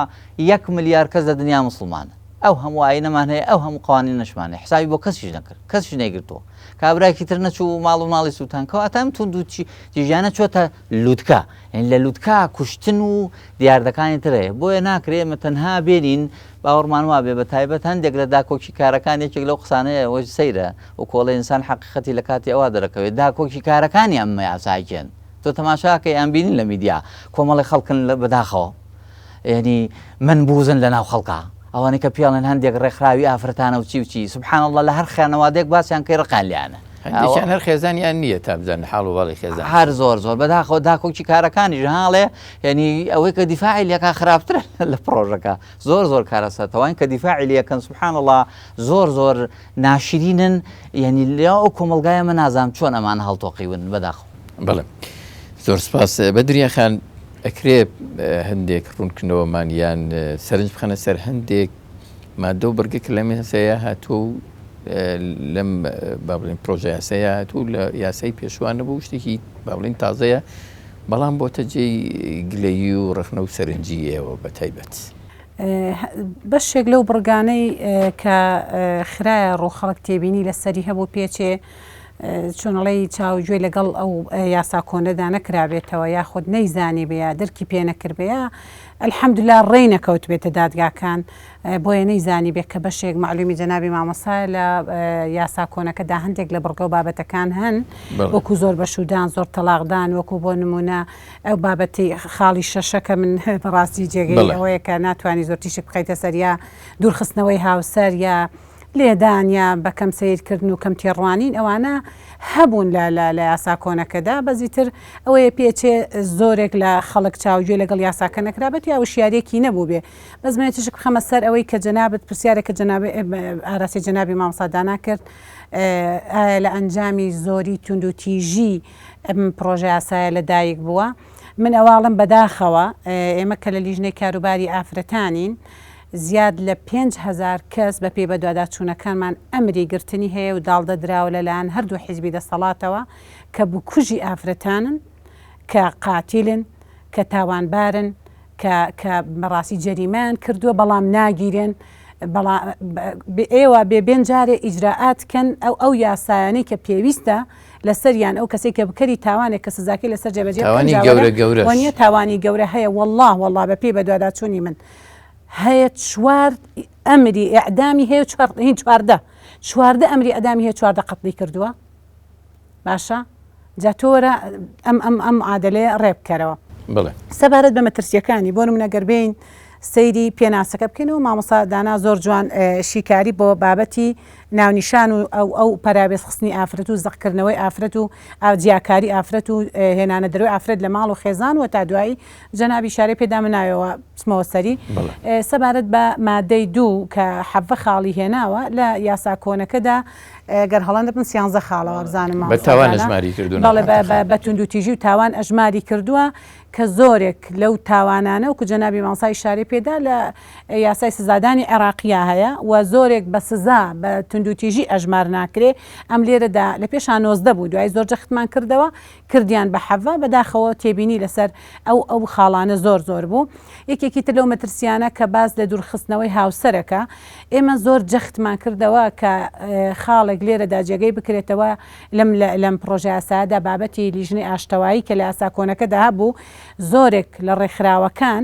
یەک ملیار کەس لە دنیا مسلمانە ئەو هەموو ئاینەمان هەیە ئەو هەموو قوانینەشمان هەیە حسابی بۆ کەسیش نەکرد کەسیش نەیگرتووە کابراکی تر نەچوو ماڵ و ماڵی سووتان کەواتە ئەم توندوتیژیانە چۆتە لوتکە یعنی لە لوتکە کوشتن و دیاردەکانی تر هەیە بۆیە ناکرێ ئێمە تەنها بێنین باوەڕمان وابێ بە تایبەت هەندێک لە داکۆکی کارەکان یەکێک لەو قسانەیە ئەوەش سەیرە و کۆڵێ ئینسان حەقیقەتی لە کاتی ئەوە دەرەکەوێت داکۆکی کارەکانی ئەم یاسایکێن تۆ تەماشاکەی ئەم بینین لە میدیا کۆمەڵی خەڵکن لە بەداخەوە یەنی مەنبوزن لەناو خەڵکا ئەوانەی کە پێڵێن هەندێک ڕێکخراوی ئافرەتانە و چی و چی سبحان اللە لە هەر خانەوادەیەک باسیان کەی ڕقیان لێیانە هەندێکیان هەر خێزانیان نییە تا بزانن حاڵ و باڵی خێزان هەر زۆر زۆر بەداخەوە داکۆکی کارەکانیش هاڵێ یعنی ئەوەی کە دیفاعی لەکە خراپترە لە پڕۆژەکە زۆر زۆر کارەساتەوەین کە دیفاعی لەکەن سبحان الله زۆر زۆر ناشرینن یعنی لە ئەو کۆمەڵگایە من نازانم چۆن ئەمان هەڵتۆقیون بەداخەوە. بەڵێ زۆر سپاس بەدریە خان ئەکرێ هەندێک ڕوونکردنەوەمان یان سەرنج بخەنە سەر هەندێک مادە و بڕگە کە لەم یاسایە هاتووە و لەم با بڵێین پرۆژە یاسایە هاتوو لە یاسای پێشوان نەبوو شتێکی با بڵێین تازەیە بەڵام بۆتە جێی گلەیی و ڕەخنە و سەرنجی ئێوە بە تایبەت. بەشێک لەو بڕگانەی کە خرایە ڕوو خەڵک تێبینی لەسەری هەبوو پێچێ. چۆن ئەڵێی چاو گوێی لەگەڵ ئەو یاسا کۆنەدا نەکرابێتەوە یاخود نەیزانیبێ یا درکی پێ نەکردبێ یا الحمدللە ڕێی نەکەوتبێتە دادگاکان بۆیە نەیزانیبێ کە بەشێک مەعلومی جەنابی مامۆستایە لە یاسا کۆنەکەدا هەندێک لە بڕگە و بابەتەکان هەن وەکو زۆر بەشودان زۆر تەلاقدان وەکو بۆ نمونە ئەو بابەتی خاڵی شەشە کە من بەڕاستی جێگەی ئەوەیە کە ناتوانانی زۆر تیشک بخەیتە سەر یا دوورخستنەوەی هاوسەر یا لێدان یا بە کەم سەیرکردن و کەم تێڕوانین ئەوانە هەبوون لە لە لە یاسا کۆنەکەدا بەس ئیتر ئەوەیە پێچێ زۆرێک لە خەڵک چاوگوێ لەگەڵ یاساکە نەکرابێت یا وشیاریەکی نەبووبێ بەس من تیشک بخەمە سەر ئەوەی کە جەنابت پرسیارێک کە جەناب ئاراسی جەنابی مامۆستا دانا کرد ئایا لە ئەنجامی زۆری توندوتیژی ئەم پڕۆژە یاسایە لە دایک بووە من ئەواڵم بەداخەوە ئێمە کە لە لیژنەی کاروباری ئافرەتانین زیاد لە 5000 کەس بە پێی بەدواداچوونەکانمان ئەمری گرتنی هەیە و داڵدە دراوە لەلایەن هەردوو حیزبی دەسەڵاتەوە کە بکوژی ئافرەتانن، کە قاتیلن، کە تاوانبارن، کە کە بەڕاستی جەریمەیان کردووە بەڵام ناگیرێن، بەڵام ئێوە بێ بێن جارێ ئیجرائات کەن ئەو ئەو یاسایانەی کە پێویستە لەسەریان ئەو کەسەی کە بکەری تاوانێک کە سزاکەی لەسەر جێبەجێ بکەن تاوانی گەورە گەورەش. وانیە تاوانی گەورە هەیە وەڵا وەڵا بەپێی بەدواداچوونی من هەیە چوار ئەمری ئیعدامی هەیە و چوار هین 14 14 ئەمری ئیعدامی هەیە 14 قەتڵی کردووە باشە جا تۆ وەرە ئەم ئەم ئەم معادلەیە ڕێ بکەرەوە. بەڵێ. سەبارەت بە مەترسییەکانی بۆ نمونە گەر بێین سەیری پێناسەکە بکەینەوە مامۆستا دانا زۆر جوان شیکاری بۆ بابەتی ناونیشان و ئەو ئەو پەراوێز خستنی ئافرەت و زەقکردنەوەی ئافرەت و جیاکاری ئافرەت و هێنانە دەرەوەی ئافرەت لە ماڵ و خێزان و تا دوایی جەنابی ئیشارەی پێدا من ناوێوە بچمەوە سەری سەبارەت بە مادەی دوو کە حەڤە خاڵی هێناوە لە یاسا کۆنەکەدا گەر هەڵە نەبم سیانزە خاڵە وابزانم بە تاوان ئەژماری کردوون بەڵێ بە توندوتیژی و تاوان ئەژماری کردووە کە زۆرێک لەو تاوانانە وەکو جەنابی مامۆستا ئیشارەی پێدا لە یاسای سزادانی عێراقیا هەیە و زۆرێک بە سزا بە توندوتیژی ئەژمار ناکرێ ئەم لێرەدا لە پێشا 19 بوو دوای زۆر جەختمان کردەوە کردیان بە حەڤە بەداخەوە تێبینی لەسەر ئەو ئەو خاڵانە زۆر زۆر بوو. یەکێکی تر لەو مەترسیانە کە باس لە دوورخستنەوەی هاوسەرەکە، ئێمە زۆر جەختمان کردەوە کە خاڵێک لێرەدا جێگەی بکرێتەوە لەم لەم پڕۆژەیاسایەدا بابەتی لیژنەی ئاشتەوایی کە لە یاسا کۆنەکەدا هەبوو زۆرێک لە ڕێکخراوەکان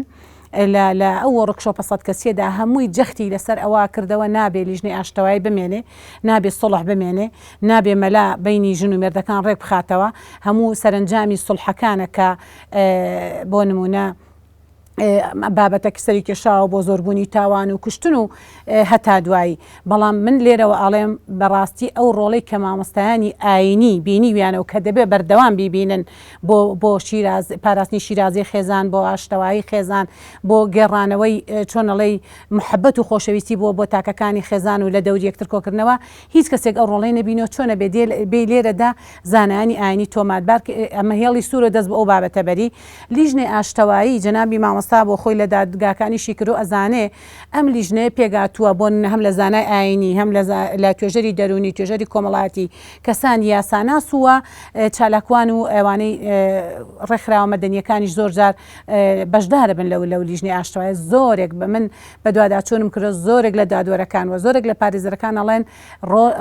لە لە ئەو وۆڕکشۆپە سەد کەسیەدا هەمووی جەختی لەسەر ئەوە کردەوە نابێ لیژنەی ئاشتەوایی بمێنێ نابێ سوڵح بمێنێ نابێ مەلا بەینی ژن و مێردەکان ڕێک بخاتەوە هەموو سەرەنجامی سوڵحەکانە کە بۆ نمونە بابەتەک سەری کێشاوە بۆ زۆربوونی تاوان و کوشتن و هەتا دوایی بەڵام من لێرەوە ئاڵێم بەڕاستی ئەو ڕۆڵەی کە مامۆستایانی ئاینی بینیویانەوە کە دەبێ بەردەوام بیبینن بۆ بۆ شیراز پاراستنی شیرازەی خێزان بۆ ئاشتەوایی خێزان بۆ گێڕانەوەی چۆن ئەڵێی محەبەت و خۆشەویستی بۆ بۆ تاکەکانی خێزان و لە دەوری یەکتر کۆکردنەوە هیچ کەسێک ئەو ڕۆڵەی نەبینیوە چۆنە بێ بێی لێرەدا زانایانی ئاینی تۆماتبار ئەمە هێڵی سوورە دەست بۆ ئەو بابەتە بەری لیژنەی ئاشتەوایی جەنابی مامۆستا بۆ خۆی لە دادگاکانی شیکردو ئەزانێ ئەم لیژنەیە پێکهاتووە بۆ نمونە هەم لە زانای ئاینی هەم لە لە توێژەری دەروونی توێژەری کۆمەڵایەتی کەسانی یاساناس و چالاکوان و ئەوانەی ڕێکخراوە مەدەنیەکانیش زۆر جار بەشداربن لەو لەو لیژنەی ئاشتەوایە زۆرێک بە من بەدواداچوونم کردووە زۆرێک لە دادوەرەکان و زۆرێک لە پارێزەرەکان ئەڵێن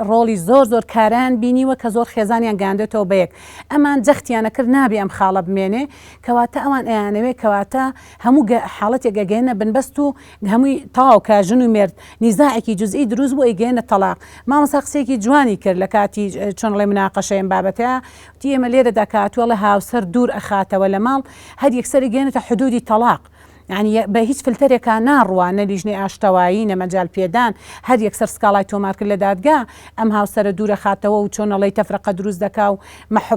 ڕۆڵی زۆر زۆر کارایان بینیوە کە زۆر خێزانیان گەیاندێتەوە بە یەک ئەمان جەختیانە کرد نابێ ئەم خاڵە بمێنێ کەواتە ئەوان ئەیانەوێ کەواتە هەموو حاڵەتێک ئەگەیەنە بنبەست و هەمووی تەواو کە ژن و مێرد نیزاعێکی جوزئی دروست بوو ئەیگەیەنە تەڵاق مامۆستا قسەیەکی جوانی کرد لە کاتی چۆن ئەڵێ مناقەشەی ئەم بابەتەیا وتی ئێمە لێرەدا کە هاتووە ئەڵێ هاوسەر دوور ئەخاتەوە لە ماڵ هەر یەکسەر ئەگەیەنێتە حدودی تەڵاق یانی بە هیچ فلتەرێکا ناڕوا نە لیژنەی ئاشتەوایی نە مەجال پێدان هەر یەکسەر سکاڵای تۆمار کرد لە دادگا ئەم هاوسەرە دوور ئەخاتەوە و چۆن ئەڵێی تەفرەقە دروست دەکا و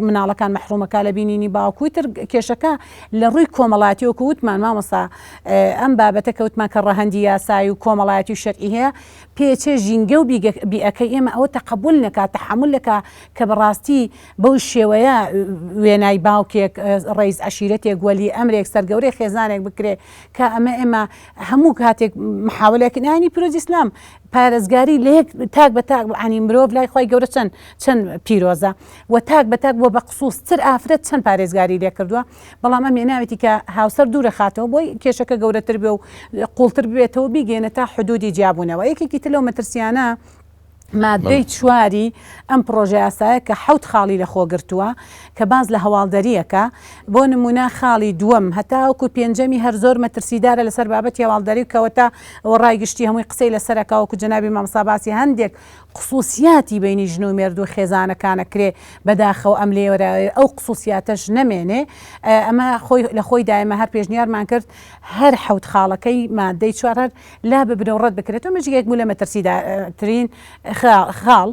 مناڵەکان مەحرومەکا لە بینینی باوک و ئیتر کێشەکە لە ڕووی کۆمەڵایەتی وەکو وتمان مامۆستا ئەم بابەتە کە وتمان کە ڕەهەندی یاسایی و کۆمەڵایەتی و شەرعی هەیە پێچێ ژینگە و بیئەکەی ئێمە ئەوە تەقەبول نەکا تەحەمول نەکا کە بەڕاستی بەو شێوەیە وێنای باوکێک ڕەئیس عەشیرەتێک وەلی ئەمرێک سەرگەورەی خێزانێک بکرێ کە ئەمە ئێمە هەموو کاتێک محاولەکەین ئاینی پیرۆزی ئیسلام پارێزگاری لە یەک تاک بە تاک عنی مرۆڤ لای خوای گەورە چەند چەند پیرۆزە و تاک بە تاک بۆ بە قسوس تر ئافرەت چەند پارێزگاری لێ کردووە بەڵام ئەم هێناوێتی کە هاوسەر دوورە خاتەوە بۆی کێشەکە گەورەتر بێ و قوڵتر ببێتەوە بیگەێنە تا حدودی جیابوونەوە یەکێکی تر لەو مەترسیانە. ماددەی چواری ئەم پڕۆژەیاسایە کە حەوت خاڵی لەخۆ گرتووە کە باس لە هەواڵدەرییەکە، بۆ نموونە خاڵی دووەم هەتاوەکو پێنجەمی هەر زۆر مەترسیدارە لەسەر بابەتی هەواڵدەری و کەوەتا ئەوە ڕای گشتی هەمووی قسەی لەسەر ئەکا وەکو جەنابی مامۆستا باسی هەندێک قسوسیاتی بەینی ژن و مێرد و خێزانەکان ئەکرێ بەداخەوە ئەم لێرە ئەو قسوسیاتەش نەمێنێ ئەمە خۆی لە خۆیدا ئێمە هەر پێشنیارمان کرد هەر حەوت خاڵەکەی ماددەی چوار هەر لاببرێ و ڕەت بکرێتەوە ئەمەش یەکێک بوو لە مەترسیدارترین خاڵ.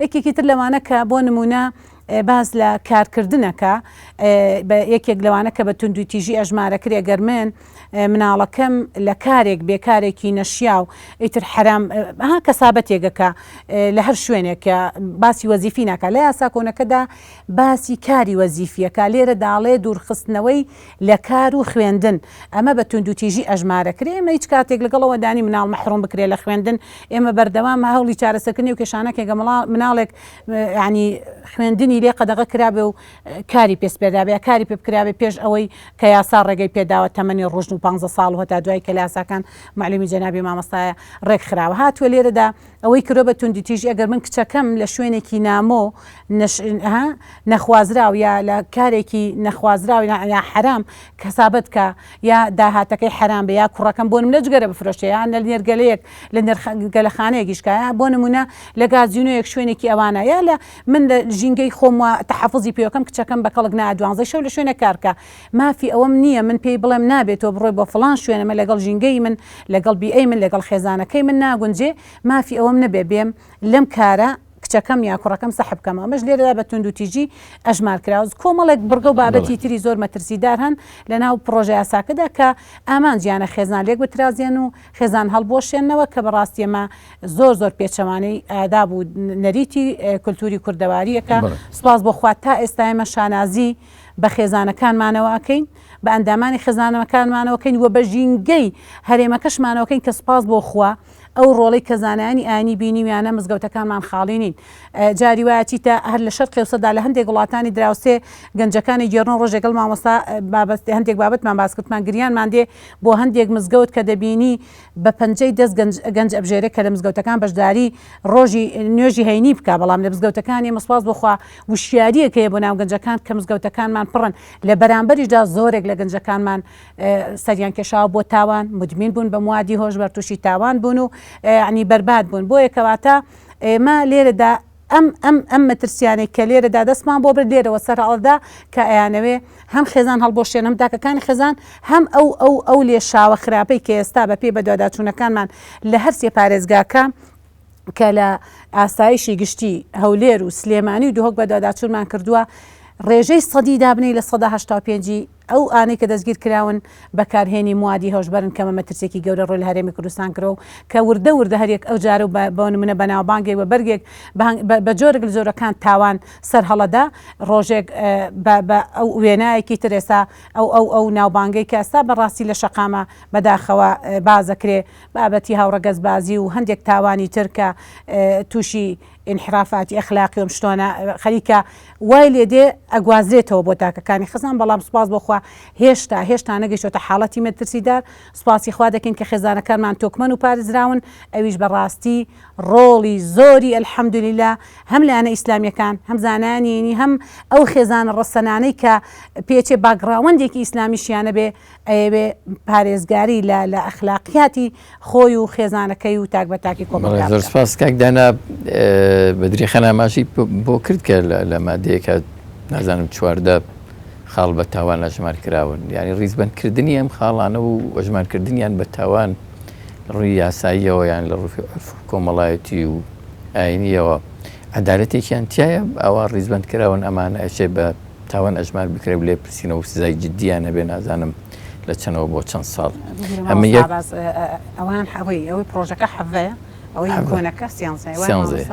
یەکێکی تر لەوانە کە بۆ نموونە باس لە کارکردنەکە بە یەکێک لەوانە کە بە توندوتیژی ئەژمارەکرێ گەر من مناڵەکەم لە کارێک بێ کارێکی نەشیاو ئیتر حەرام ها کەسابەتێگەکە لە هەر شوێنێک کە باسی وەزیفی ناکا لە یاسا کۆنەکەدا باسی کاری وەزیفیەکە لێرە داڵێ دوورخستنەوەی لە کار و خوێندن ئەمە بە توندوتیژی ئەژمارەکرێ، ئێمە هیچ کاتێک لەگەڵ ئەوەدا نین مناڵ مەحروم بکرێ لە خوێندن، ئێمە بەردەوام هەوڵی چارەسەرکردنی ئەو کێشانە کەین کە مناڵێک یانی خوێندنی لێ قەدەغە کرابێ و کاری پێ سپێردرابێ یا کاری پێ بکرابێ پێش ئەوەی کە یاسا ڕێگەی پێداوە تەمەنی ڕوژن و پانزە ساڵ و هەتا دوایی کە لە یاساکان مەعلومی جەنابی مامۆستایە ڕێک خراوە هاتووە لێرەدا ئەوەی کردوە بە توندوتیژی ئەگەر من کچەکەم لە شوێنێکی نامۆ نەش ها نەخوازراو یا لە کارێکی نەخوازراو یا حەرام کەسابەت کا یا داهاتەکەی حەرام بێ یا کوڕەکەم بۆ نمونە جگەرە بفرۆشێ یا لە نێرگەلەیەک لە نێرگەلەخانەیەک ئیش کا یا بۆ نمونە لە گازینۆیەک شوێنێکی ئەوانە یا لە من لە ژینگەی خۆم وا تەحەفوزی پێوەکەم کچەکەم بە کەڵک نایە دوانزەی شەو لە شوێنێک کار کا مافی ئەوەم نییە من پێی بڵێم نابێ تۆ بڕۆی بۆ فڵان شوێن ئەمە لەگەڵ ژینگەی من لەگەڵ بیئەی من لەگەڵ خێزانەکەی من ناگونجێ مافی ئەوەم نەبێ بێم لەم کارە کچەکەم یا کوڕەکەم سەحب بکەمەوە ئەمەش لێرەدا بە توندوتیژی ئەژمار کراوە کۆمەڵێک بڕگە و بابەتی تری زۆر مەترسیدار هەن لەناو پڕۆژە یاساکەدا کە ئامانجیانە خێزان لێک بترازێن و خێزان هەڵبوەشێننەوە کە بەڕاستی ئەمە زۆر زۆر پێچەوانەی ئاداب و نەریتی کولتوری کوردەوارییەکە سوپاس بۆ خوا تا ئێستا ئێمە شانازی بە خێزانەکانمانەوە ئەکەین، بە ئەندامانی خێزانەکانمانەوە کەین و بە ژینگەی هەرێمەکەشمانەوە کەین کە سوپاس بۆ خوا ئەو ڕۆڵەی کە زانایانی ئاینی بینیویانە مزگەوتەکانمان خاڵی نین. جاری وایە چیتە هەر لە شەرقی ئەوسەدا لە هەندێک وڵاتانی دراوسێ گەنجەکانی گێڕن ڕۆژێک گەڵ مامۆستا بابەت هەندێک بابەتمان باس کردمان گریانمان دێ بۆ هەندێک مزگەوت کە دەبینی بە پەنجەی دەست گەنج گەنج ئەبژێرێ کە لە مزگەوتەکان بەشداری ڕۆژی نوێژی هەینی بکا بەڵام لە مزگەوتەکانی ئێمە سوپاس بۆ خوا وشیاریەک هەیە بۆ ناو گەنجەکان کە مزگەوتەکانمان پڕن لە بەرامبەریشدا زۆرێک لە گەنجەکانمان سەریان کێشاوە بۆ تاوان مدمین بوون بە موادی هۆشبەر تووشی تاوان بوون و ینی بەرباد بوون بۆیە کەواتە ئێمە لێرەدا ئەم ئەم ئەم مەترسیانەی کە لێرەدا دەستمان بۆ برد لێرەوە سەرهەڵدا کە ئەیانەوێ هەم خێزان هەڵبۆشێن هەم تاکەکانی خێزان هەم ئەو ئەو ئەو لێشاوە خراپەی کە ئێستا بە پێی بەدواداچوونەکانمان لە هەرسێ پارێزگاکە کە لە ئاسایشی گشتی هەولێر و سلێمانی و دهۆک بەدواداچوونمان کردووە ڕێژەی سەدی دابنێی 85% ی ئەو ئانەی کە دەستگیر کراون بەکارهێنی موادی هۆشبەرن کە مەترسیەکی گەورە ڕووی لە هەرێمی کوردستان کردوە و کە وردە وردە هەر یەک ئەو جارە و بە نمونە بە ناوبانگێک بە بەرگێک بە جۆرێک لە جۆرەکان تاوان سەر هەڵەدا ڕۆژێک بە ئەو وێنایەکی تر ئێستا ئەو ئەو ئەو ناوبانگەی کە ئێستا بەڕاستی لە شەقامە بەداخەوە بازەکرێ بابەتی هاوڕەگەزبازی و هەندێک تاوانی تر کە تووشی ئینحرافاتی ئەخلاقی و ئەم شتانە خەریکە وای لێ دێ ئەگوازرێتەوە بۆ تاکەکانی خزان بەڵام سوپاس بۆ خوا هێشتا هێشتا نەگەیشتۆتە حاڵەتی مەترسیدار سوپاسی خوا دەکەین کە خێزانەکانمان تۆکمەن و پارێزراون ئەویش بە ڕاستی ڕۆڵی زۆری الحمدللە هەم لایەنە ئیسلامیەکان هەم زانایانی ئینی هەم ئەو خێزانە ڕەسەنانەی کە پێچێ باکگڕاوەندێکی ئیسلامیشیانە بێ ئەیەوێ پارێزگاری لە لە ئەخلاقیاتی خۆی و خێزانەکەی و تاک بە تاکی کۆمەڵگا بکات. زۆر سپاس کاک دانا بەدری خان ئاماژەی بۆ کرد کە لە مادەیەکە نازانم 14 خاڵ بە تاوان ئەژمار کراون یعنی ڕیزبەندکردنی ئەم خاڵانە و ئەژمارکردنیان بە تاوان لە ڕووی یاساییەوە یان لە ڕووی عورف و کۆمەڵایەتی و ئاینیەوە عەدالەتێکیان تایە ئەوە ڕیزبەند کراون ئەمانە ئەشێ بە تاوان ئەژمار بکرێ و لێپرسینەوە و سزای جدییان هەبێ نازانم لە چەنەوە بۆ چەند ساڵ ئەمە یەک ئەوان ئەوەی ئەوەی پرۆژەکە حەڤەیە ئەوەی کۆنەکە سیانزەیە سیانزەیە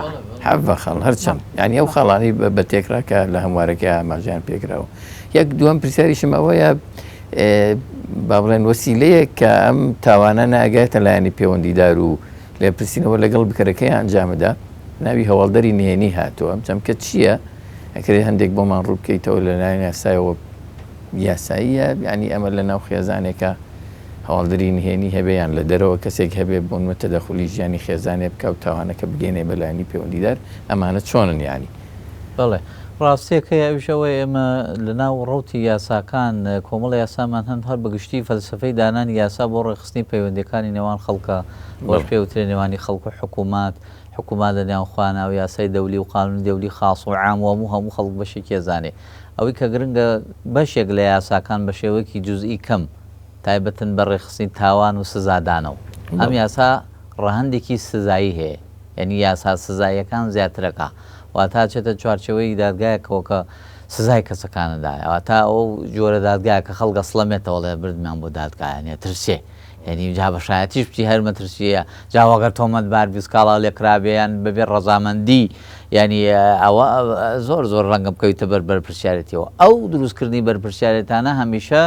حەڤە خاڵ هەرچەند یعنی ئەو خاڵانەی بە تێکرا کە لە هەموارەکە ئاماژەیان پێکراوە یەک دووەم پرسیاریشم ئەوەیە با بڵێن وەسیلەیەک کە ئەم تاوانە ناگاتە لایەنی پەیوەندیدار و لێپرسینەوە لەگەڵ بکەرەکەی ئەنجامدا ناوی هەواڵدەری نهێنی هاتووە ئەم چەمکە چییە؟ ئەکرێ هەندێک بۆمان ڕوو بکەیتەوە لە لایەن یاسایەوە یاساییە یعنی ئەمە لە ناو خێزانێکە هەواڵدری نهێنی هەبێ یان لە دەرەوە کەسێک هەبێ بۆنمە تەدەخولی ژیانی خێزانێ بکا و تاوانەکە بگەینێ بە لایەنی پەیوەندیدار ئەمانە چۆنن یانی؟ بەڵێ ڕاستیەک هەیە ئەویش ئەوەیە ئێمە لە ناو ڕەوتی یاساکان کۆمەڵە یاسامان هەن هەر بە گشتی فەلسەفەی دانانی یاسا بۆ ڕێکخستنی پەیوەندیەکانی نێوان خەڵکە بەوەش پێ وترێ نێوانی خەڵک و حکوومەت حکوومەت لە نێوان خۆیانا و یاسای دەولی و قانونی دەولی خاص و عام و هەموو هەموو خەڵک بەشێکی ئەزانێ ئەوەی کە گرنگە بەشێک لە یاساکان بە شێوەیەکی جوزئی کەم تایبەتن بە ڕێکخستنی تاوان و سزادانەوە. ئەم یاسا ڕەهەندێکی سزایی هەیە، یانی یاسا سزاییەکان زیاترەکا، واتە ئەچێتە چوارچێوەی دادگایەکەوە کە سزای کەسەکان ئەدا، واتە ئەو جۆرە دادگایە کە خەڵک ئەسڵەمێتەوە ئەڵێ بردمیان بۆ دادگا یانی ئەترسێ، یانی جا بە شایەتیش بچی هەر مەترسییە، جا وەگەر تۆمەتبار بی سکاڵا لێکرابێ یان بەبێ ڕەزامەندی یانی ئەوە زۆر زۆر ڕەنگە بکەویتە بەر بەرپرسیارێتیەوە. ئەو دروستکردنی بەرپرسیارێتانە هەمیشە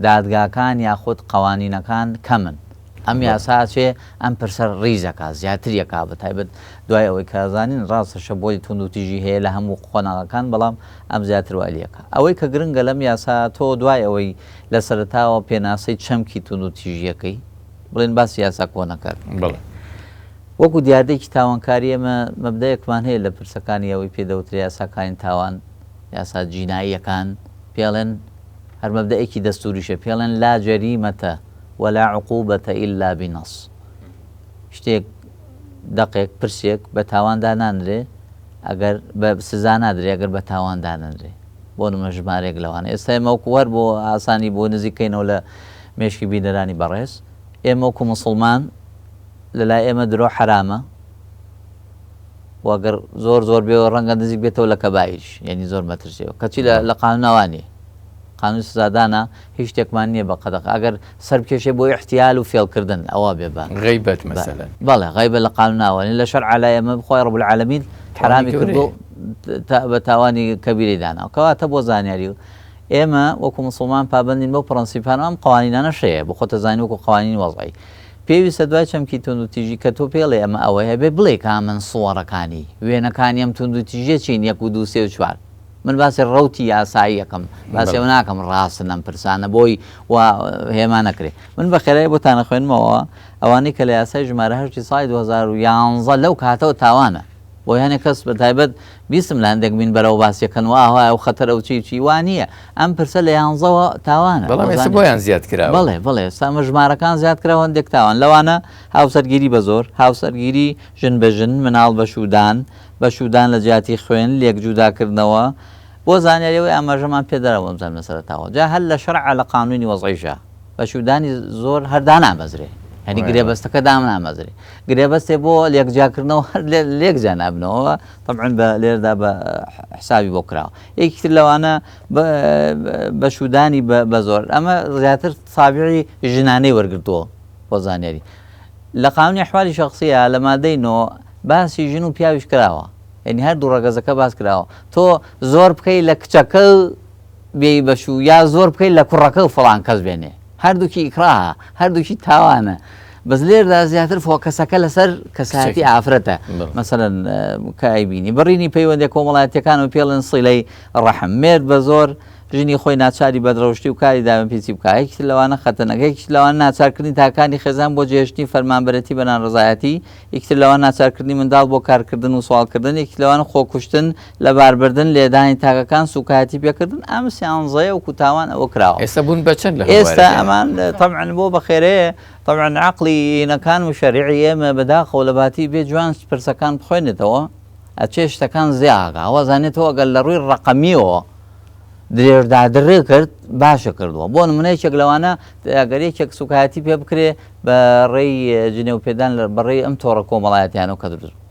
دادگاکان یاخود قەوانینەکان کەمن. ئەم یاسا ئەچێ ئەم پرسە ڕیز ئەکا، زیاتری ئەکا بە تایبەت دوای ئەوەی کە ئەزانین ڕاستە شەپۆلی توندوتیژی هەیە لە هەموو قۆناغەکان بەڵام ئەم زیاتر وای لێ ئەکا. ئەوەی کە گرنگە لەم یاسا تۆ دوای ئەوەی لە سەرەتاوە پێناسەی چەمکی توندوتیژیەکەی بڵێن باسی یاسا کۆنەکە بەڵێ. وەکو دیاردەیەکی تاوانکاری ئێمە مەبدەئێکمان هەیە لە پرسەکانی ئەوەی پێ دەوترێ یاساکانی تاوان، یاسا جیناییەکان، پێڵێن هەر مەبدەئێکی دەستوریشە پێڵێن لا جریمە ولا عقوبە الا بنص شتێک دەقێک پرسێک بە تاوان دانانرێ ئەگەر بە سزا نادرێ ئەگەر بە تاوان دانەنرێ بۆ نمونە ژمارەیەک لەوانە ئێستا ئێمە وەکو هەر بۆ ئاسانی بۆ نزیک کەینەوە لە مێشکی بینەرانی بەڕێز ئێمە وەکو موسڵمان لەلای ئێمە درۆ حەرامە و گەر زۆر زۆر بێ ڕەنگە نزیک بێتەوە لە کەبایش یعنی زۆر مەترسیەوە کەچی لە قانونەوە نیە قانون سزادانە هیچ شتێکمان نییە بە قەدەغە ئەگەر سەر بکێشێ بۆ ئیحتیال و فێڵکردن ئەوە بێ بە غیبەت مەسەلەن. بەڵێ غیبە لە قانوناوە نیە لە شەرعا لای ئێمە خوای رب العالمین حەرامی کردووە بە تاوانی کەبیرەی داناوە کەواتە بۆ زانیاری ئێمە وەکو موسڵمان پابەندین بەو پرەنسیپانە ئەم قوانینانەش هەیە بۆ خۆتە زانین وەکو قوانینی وەزعی پێویستە دوای چەمکی توندوتیژی کە تۆ پێڵێ ئەمە ئەوەیە بێ بڵێ کامن سوەڕەکانی وێنەکانی ئەم توندوتیژیە چین یەک و دوو سێ و چوار من باسی ڕەوتی یاسایی ئەکەم باسی ئەوە ناکەم ڕاستن ئەم پرسانە بۆی وا هێما نەکرێ من بە خێرایی بۆتان ئەخوێنمەوە ئەوانەی کە لە یاسای ژمارە هەشتی ساڵی 2011 لەو کاتەوە تاوانە بۆ هەنێک کەس بە تایبەت بیستم لە هەندێک مینبەرەوە باسیەکەن و ئاوا ئەو خەتەرە و چی چی وا نییە ئەم پرسە لە یانزەوە تاوانە بەڵام ئێستا بۆیان زیاد کراوە بەڵێ بەڵێ ئێستا ئەمە ژمارەکان زیاد کراوە هەندێک تاوان لەوانە هاوسەرگیری بە زۆر هاوسەرگیری ژن بە ژن مناڵ بە شوودان بە شوودان لە جیاتی خوێن، لێک جودا کردنەوە، بۆ زانیاری ئەوەی ئاماژەمان پێ دەرا بۆم زانم لە سەرەتاوە جا هەر لە شەرعا لە قانوونی وەزعیشا بە شوودانی زۆر هەر دانامەزرێ یانی گرێبەستەکە دامنامەزرێ گرێبەستێ بۆ لێک جیا کردنەوە هەر لێک جیا نابنەوە تەبعەن بە لێردا بە حسابی بۆ کراوە یەکی تر لەوانە بە شوودانی بە زۆر ئەمە زیاتر تابعی ژنانەی وەرگرتووە بۆ زانیاری لە قانونی احوالی شخصیە لە مادەی نۆ باسی ژن و پیاویش کراوە یعنی هەردوو ڕەگەزەکە باس کراوە تۆ زۆر بکەی لە کچەکە بێی بەشوو یا زۆر بکەی لە کوڕەکە و فڵان کەس بێنێ هەردووکی ئیکراهە هەردووکی تاوانە بەس لێردا زیاتر فۆکەسەکە لەسەر کەسایەتی ئافرەتە مەسەلەن کە ئەیبینی بڕینی پەیوەندە کۆمەڵایەتیەکان و پێڵێن سیلەی ڕەحم مێرد بە زۆر ژنی خۆی ناچاری بەدڕەوشتی و کاری داوێنپیسی بکا، یەکێکی تر لەوانە خەتەنەکە، یەکێکی تر لەوانە ناچارکردنی تاکانی خێزان بۆ جێهێشتنی فەرمانبەرێتی بە ناڕەزایەتی، یەکی تر لەوانە ناچارکردنی منداڵ بۆ کارکردن و سواڵکردن، یەکی تر لەوانە خۆکوشتن، لەباربردن، لێدانی تاکەکان، سوکایەتی پێکردن، ئەم سیانزەیە وەکو تاوان ئەوە کراوە. ئێستا بوون بە چەند لە ئێستا هەموارەکەیان؟ ئەمان تەبعەن بۆ بەخێرەیە، تەبعەن عەقڵی ینەکان و شەریعی ئێمە بەداخەوە لەباتی بێ جوان پرسەکان بخوێنێتەوە ئەچێ شتەکان زیا ئەکا، وازانێ تۆ ئەگەر لە ڕووی ڕەقەمیەوە درێژدادرێ کرد باشە کردووە بۆ نمونە یەکێک لەوانە ئەگەر یەکێک سوکایەتی پێ بکرێ بە ڕێی جنێو پێدان لە بەڕێی ئەم تۆڕە کۆمەڵایەتیانەوە کە دروست بوو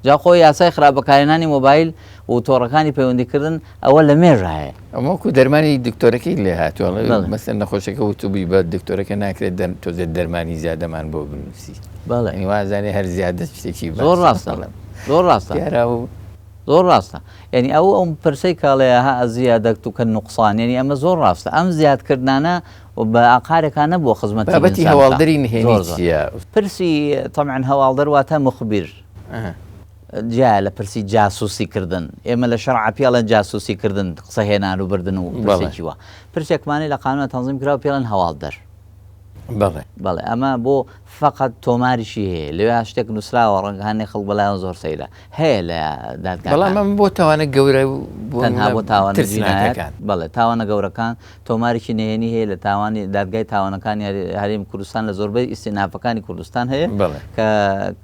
جا خۆ یاسای خراپ بەکارهێنانی مۆبایل و تۆڕەکانی پەیوەندیکردن ئەوە لە مێژە هەیە. ئەمە وەکو دەرمانی دکتۆرەکەی لێ هاتووە ئەڵێ بەڵێ. مەسەلەن نەخۆشەکە وتوبووی بە دکتۆرەکە ناکرێت دەر تۆزێ دەرمانی زیادەمان بۆ بنووسی بەڵێ. یانی وازانێ هەر زیادە شتێکی زۆر باشە ڕاستە بەڵێ. زۆر ڕاستە. دیارە ئەو زۆر ڕاستە یانی ئەو ئەو پرسەی کە ئەڵێ ها الزیادە کە نقصان یانی ئەمە زۆر ڕاستە ئەم زیادکردنانە بە ئاقارێکا نەبووە خزمەتی بابەتی ئینسان بکا هەواڵدەری نهێنی زۆر زۆر چییە؟ پرسی تەبعەن هەواڵدەر واتە مخبر جیایە لە پرسی جاسوسی کردن ئێمە لە شەرعا پێ ئەڵێن جاسوسی کردن قسە هێنان و بردن و بەڵێ پرسێکی وا پرسێکمانەی لە قانونا تەنزیم کراوە پێ ئەڵێن هەواڵدەر. بەڵێ. بەڵێ ئەمە بۆ فەقەت تۆماریشی هەیە لەوێ شتێک نووسراوە ڕەنگە هەنێ خەڵک بەلایەوە زۆر سەیرە هەیە لە دادگاکان. بەڵام ئەمە بۆ تاوانە گەورە و بۆ تەنها بۆ تاوانە جینایەت ترسناکەکان. بەڵێ تاوانە گەورەکان تۆمارێکی نهێنی هەیە لە تاوانی دادگای تاوانەکانی هەرێمی کوردستان لە زۆربەی ئیستینافەکانی کوردستان هەیە بەڵێ. کە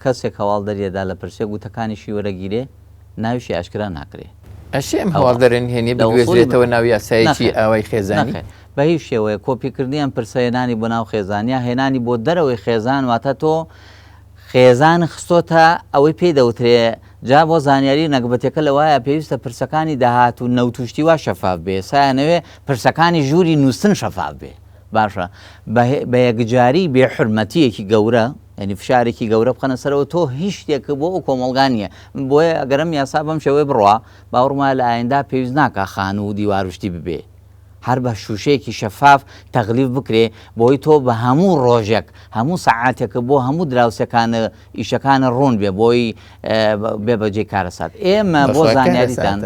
کەسێک هەواڵ دەریەدا لە پرسێک وتەکانیشی وەرەگیرێ ناویشی ئاشکرا ناکرێ. ئەشێ ئەم هەواڵدەرە نهێنیە بگوێزرێتەوە ناو یاسایەکی ئاوای خێزانی؟ نەخێر بە هیچ شێوەیەک کۆپیکردنی ئەم پرسە هێنانی بۆ ناو خێزان یا هێنانی بۆ دەرەوەی خێزان واتە تۆ خێزان خستۆتە ئەوەی پێی دەوترێ جا بۆ زانیاری نەگبەتەکە لەوایە پێویستە پرسەکانی داهات و نەوت و شتی وا شەفاف بێ سایانەوێ پرسەکانی ژووری نووستن شەفاف بێ باشە بە یەکجاری بێ حورمەتیەکی گەورە یعنی فشارێکی گەورە بخەنە سەرەوە تۆ هیچ شتێک بۆ ئەو کۆمەڵگا نییە بۆیە ئەگەر ئەم یاسا بەم شێوەیە بڕوا باوەڕم وایە لە ئایندا پێویست ناکا خانوو و دیوار و شتی ببێ هەر بە شوشەیەکی شەفاف تەغلیف بکرێ بۆی تۆ بە هەموو ڕۆژێک هەموو سەعاتێک بۆ هەموو دراوسێکانە ئیشەکانە ڕوون بێ بۆی بێ بەجێی کارەسات ئێمە بۆ زانیاریتان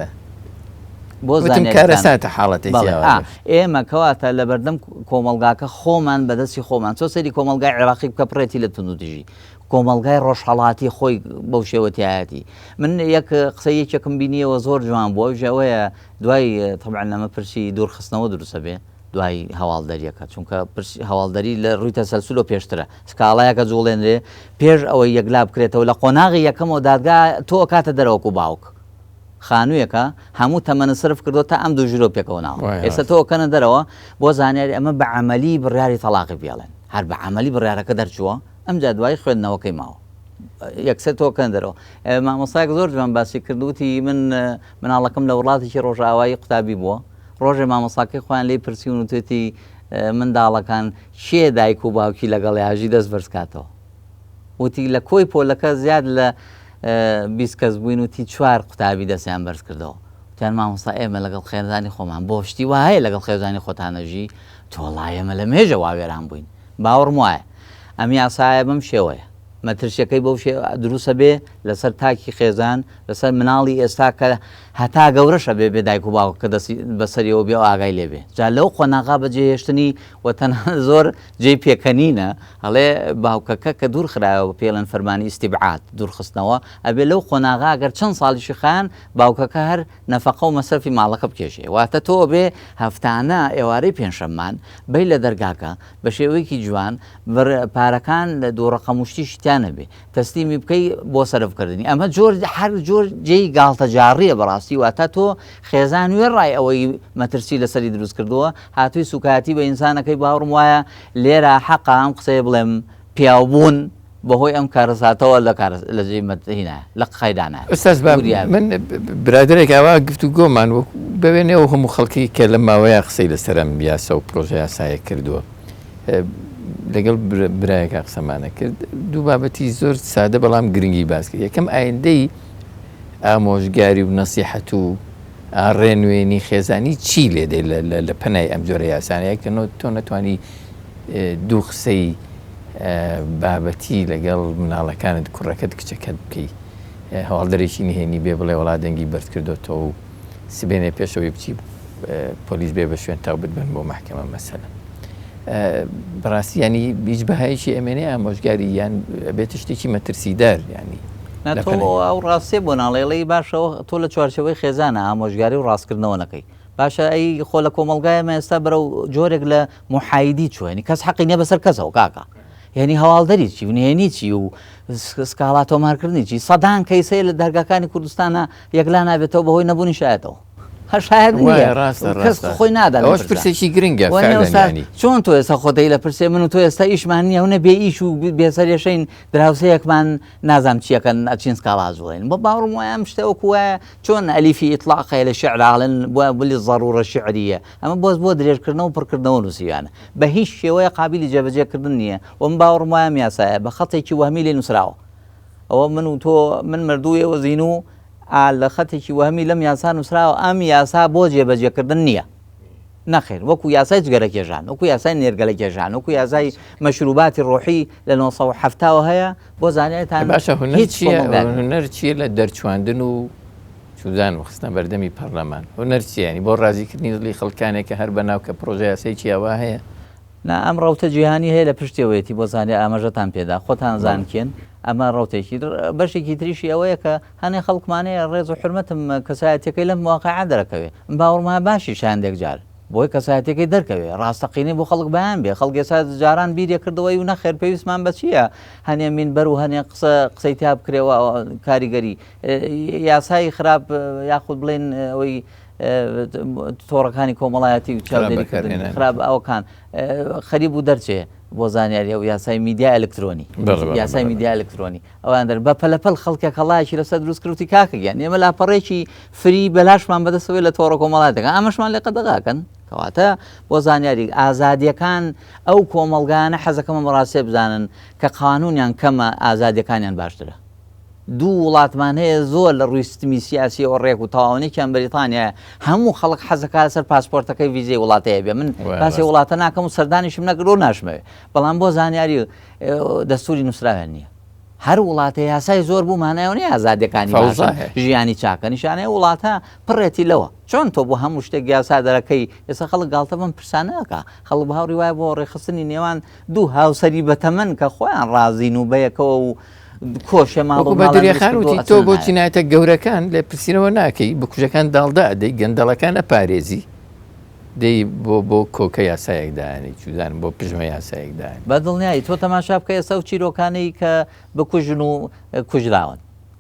بۆ کارەساتە حاڵەتێکی ئێمە کەواتە لە بەردەم کۆمەڵگاکە خۆمان بەدەستی خۆمان چۆ سەری کۆمەڵگای عێراقی بکە پڕێتی لە توندوتیژی کۆمەڵگای ڕۆژهەڵاتی خۆی بەو شێوەتیایەتی من یەک قسە یەکێکم بینیەوە زۆر جوان بوو ئەویش ئەوەیە دوای تەبعەن ئەمە پرسی دوورخستنەوە دروستە بێ دوای هەواڵدەریەکە چونکە پرسی هەواڵدەری لە ڕووی تەسەلسولەوە پێشترە سکاڵایەکە جوڵێنرێ پێش ئەوەی یەکلا بکرێتەوە لە قۆناغی یەکەمەوە دادگا تۆ ئەکاتە دەرەوەکو باوک خانوویەکە هەموو تەمەنە سرف کردو تا ئەم دوو ژورە پێکەوە ناوە ئێستا تۆ ئەکەنە دەرەوە بۆ زانیاری ئەمە بە عەمەلی بڕیاری تەڵاقی پێڵێن هەر بە عەمەلی بڕیارەکە دەرچووە ئەمجا دوای خوێندنەوەکەی ماوە یەکسەر تۆ کەن دەرەوە مامۆستایەک زۆر جوان باسی کرد وتی من مناڵەکەم لە وڵاتێکی ڕۆژئاوایی قوتابی بووە ڕۆژێ مامۆستاکەی خۆیان لێی پرسیون وتێتی منداڵەکان کێ دایک و باوکی لەگەڵ یاژی دەست بەرزکاتەوە وتی لە کۆی پۆلەکە زیاد لە 20 کەس بووین وتی چوار قوتابی دەستیان بەرز کردەوە وتیان مامۆستا ئێمە لەگەڵ خێزانی خۆمان بۆ شتی وا هەیە لەگەڵ خێزانی خۆتانەژی تۆڵا ئێمە لە مێژە وا وێران بووین باوەڕم وایە ئەم یاسایە بەم شێوەیە مەترسیەکەی بەو شێوە دروستە بێ لەسەر تاکی خێزان لەسەر مناڵی ئێستا کە هەتا گەورەشە بێ بێ دایک و باوک کە دەستی بەسەریەوە بێ و ئاگای لێ بێ جا لەو قۆناغا بەجێهێشتنی و تەنانەت زۆر جێی پێکەنینە ئەڵێ باوکەکە کە دوور خرایەوە پێڵێن فەرمانی ئیستیبعاد دوورخستنەوە ئەبێ لەو قۆناغا گەر چەند ساڵیشی خایان باوکەکە هەر نەفەقە و مەسرەفی ماڵەکە بکێشێ واتە تۆ ئەبێ هەفتانە ئێوارەی پێنجشەممان بەی لە دەرگاکە بە شێوەیەکی جوان بڕ پارەکان لە دوو ڕەقەم و شتیشی تیا نەبێ تەسلیمی بکەی بۆ سەرف کردنی ئەمە جۆر هەر جۆر جێی گاڵتەجاڕیە بەڕاستی واتە تۆ خێزان وێڕای ئەوەی مەترسی لەسەری دروست کردووە هاتووی سوکایەتی بە ئینسانەکەی باوەڕم وایە لێرە حەقە ئەم قسەیە بڵێم پیاوبوون بەهۆی ئەم کارەساتەوە لە کارە لە جێی مەت هینایە لە قەیرانایە ئوستاز با وریا بین. من برادەرێک ئاوا گفتوگۆمان وەکو بەوێنێ ئەو هەموو خەڵکی کە لەم ماوەیە قسەی لەسەر ئەم یاسا و پرۆژە یاسایە کردووە لەگەڵ برایەکە قسەمانە کرد دوو بابەتی زۆر سادە بەڵام گرنگی باس کرد یەکەم ئایندەی ئامۆژگاری و نەسیحەت و ڕێنوێنی خێزانی چی لێ دێ لە پەنای ئەم جۆرە یاسانەیە کە تۆ نەتوانی دوو قسەی بابەتی لەگەڵ مناڵەکانت کوڕەکەت کچەکەت بکەی هەواڵدەرێکی نهێنی بێ بڵێ وڵا دەنگی بەرز کردۆتەوە و سبێنێ پێشەوەی بچی پۆلیس بێ بە شوێن تاو بتبەن بۆ مەحکەمە مەسەلەن بەڕاستی ینی هیچ بەهایەکی ئەمێنێ ئامۆژگاری یان بێتە شتێکی مەترسیدار ینی تۆ ئەو ڕاستێ بۆ ناڵێڵی باشەوە تۆ لە چوارچەوەی خێزانە ئامۆژگاری و ڕاستکردنەوە نەکەی باشە ئەی خۆ لە کۆمەڵگای ئێمە ئێستا بەرەو جۆرێک لە محایدی چووە یعنی کەس حەقی نییە بەسەر کەسەوە کاکە یعنی هەواڵدەری چی و نهێنی چی و سکاڵا تۆمارکردنی چی سەدان کەیسەیە لە دەرگاکانی کوردستانە یەکلا نابێتەوە بەهۆی نەبوونی شایەتەوە هەر شایەت نییە ڕاستە کەس ڕاستە خۆی نادا لەم ئەوەش پرسە. پرسێکی گرنگە وە فعلا ئێستا یعنی چۆن تۆ ئێستا خۆتەی لە پرسێ من و تۆ ئێستا ئیشمان نییە و نە بێ ئیش و بێسەرێشەین دراوسێیەکمان نازانم چیەکەن ئەچین سکاڵا ئەجوڵێنین بۆ باوەڕم وایە ئەم شتە وەکو وایە چۆن ئەلیفی ئیتڵاق هەیە لە شیعرا ئەڵێن بۆ بلی زەڕوڕە شیعرییە ئەمە بۆس بۆ درێژکردنەوە و پڕکردنەوە نووسیویانە بە هیچ شێوەیە قابیلی جێبەجێکردن نییە و من باوەڕم وایە ئەم یاسایە بە خەتێکی وەهمی لێ نووسراوە ئەوە من و تۆ من مردوو ئێوە زینوو ئا لە خەتێکی وەهمی لەم یاسا نووسراوە ئەم یاسا بۆ جێبەجێکردن نییە نەخێر وەکو یاسای جگەرە کێشان وەکو یاسای نێرگەلە کێشان وەکو یاسای مەشروباتی ڕۆحی لە 970 ەوە هەیە بۆ زانیاریتان باشە هونەر هیچ چییە کۆمەڵگایەک نییە. هونەر چییە لە دەرچواندن و چوزان و خستنە بەردەمی پەرلەمان هونەر چییە یانی بۆ ڕازیکردنی دڵی خەڵکانێک کە هەر بەناو کە پڕۆژە یاسایەکی ئاوا هەیە؟ نا ئەم ڕەوتە جیهانی هەیە لە پشتیەوەیەتی بۆ زانیاری ئاماژەتان پێدا خۆتان زان کێن ئەمە ڕەوتێکی بەشێکی تریشی ئەوەیە کە هەنێ خەڵکمان هەیە ڕێز و حورمەتم کەسایەتیەکەی لەم واقعە دەرەکەوێ من باوەڕم وایە باشیشە هەندێک جار بۆی کەسایەتیەکەی دەرکەوێ ڕاستەقینەی بۆ خەڵک بەیان بێ خەڵک ئێستا جاران بیریە کردەوەی و نەخێر پێویستمان بە چییە هەنێ مینبەر و هەنێ قسە قسەی تیا بکرێ و کاریگەری یاسای خراپ یاخود بڵێن ئەوەی تۆڕەکانی کۆمەڵایەتی و چاودێریکردن خراپ ئەوکان خەریب و دەرچێ بۆ زانیاری ئەو یاسای میدیا ئەلکترۆنی یاسای میدیا ئەلکترۆنی ئەوان دەر بە پەلەپەل خەڵکێک هەڵایەکی لەسەر دروست کردی کاکە گیان ئێمە لاپەڕێکی free بەلاشمان بەدەستەوەی لە تۆڕە کۆمەڵاتەکە ئەمەشمان لێ قەدەغاکەن کەواتە بۆ زانیاری ئازادیەکان ئەو کۆمەڵگانە حەزەکەمە بەڕاستێ بزانن کە قانونیان کەمە ئازادیەکانیان باشترە دوو وڵاتمان هەیە زۆر لە ڕووی ستمی سیاسیەوە ڕێک و تەواون یەکیان بەریتانیایە هەموو خەڵک حەزەکا لەسەر پاسپۆرتەکەی ڤیزەی وڵاتەیە بێ من باسی وڵاتە ناکەم و سەردانیشم نەکردو ناشمەوێ بەڵام بۆ زانیاری دەستوری نووسراویان نییە هەر وڵاتە یاسای زۆر بوو مانایەوە نیە ئازادیەکانی باشن ژیانی چاکە نیشانەیە وڵاتە پڕێتی لەوە چۆن تۆ بۆ هەموو شتێک یاسا دەرەکەی ئێستا خەڵک گاڵتە بەم پرسانە ئەکا خەڵک باوەڕی وایە بۆ ڕێکخستنی نێوان دوو هاوسەری بەتەمەن کە خۆیان ڕازین و بەیەکەوە و کۆشێ ماڵ وەکو و ماڵیان بەدریە دروست خان کردووە وتی تۆ ئەچنە بۆ ناوێ. جینایەتە گەورەکان لێپرسینەوە ناکەی بکوژەکان داڵدە ئەدەی گەندەڵەکان ئەپارێزی دەی بۆ بۆ کۆکە یاسایەک دانێی چوزانم بۆ پژمە یاسایەک دانێی. بە دڵنیایی تۆ تەماشا بکە ئێستا ئەو چیرۆکانەی کە بکوژن و کوژراون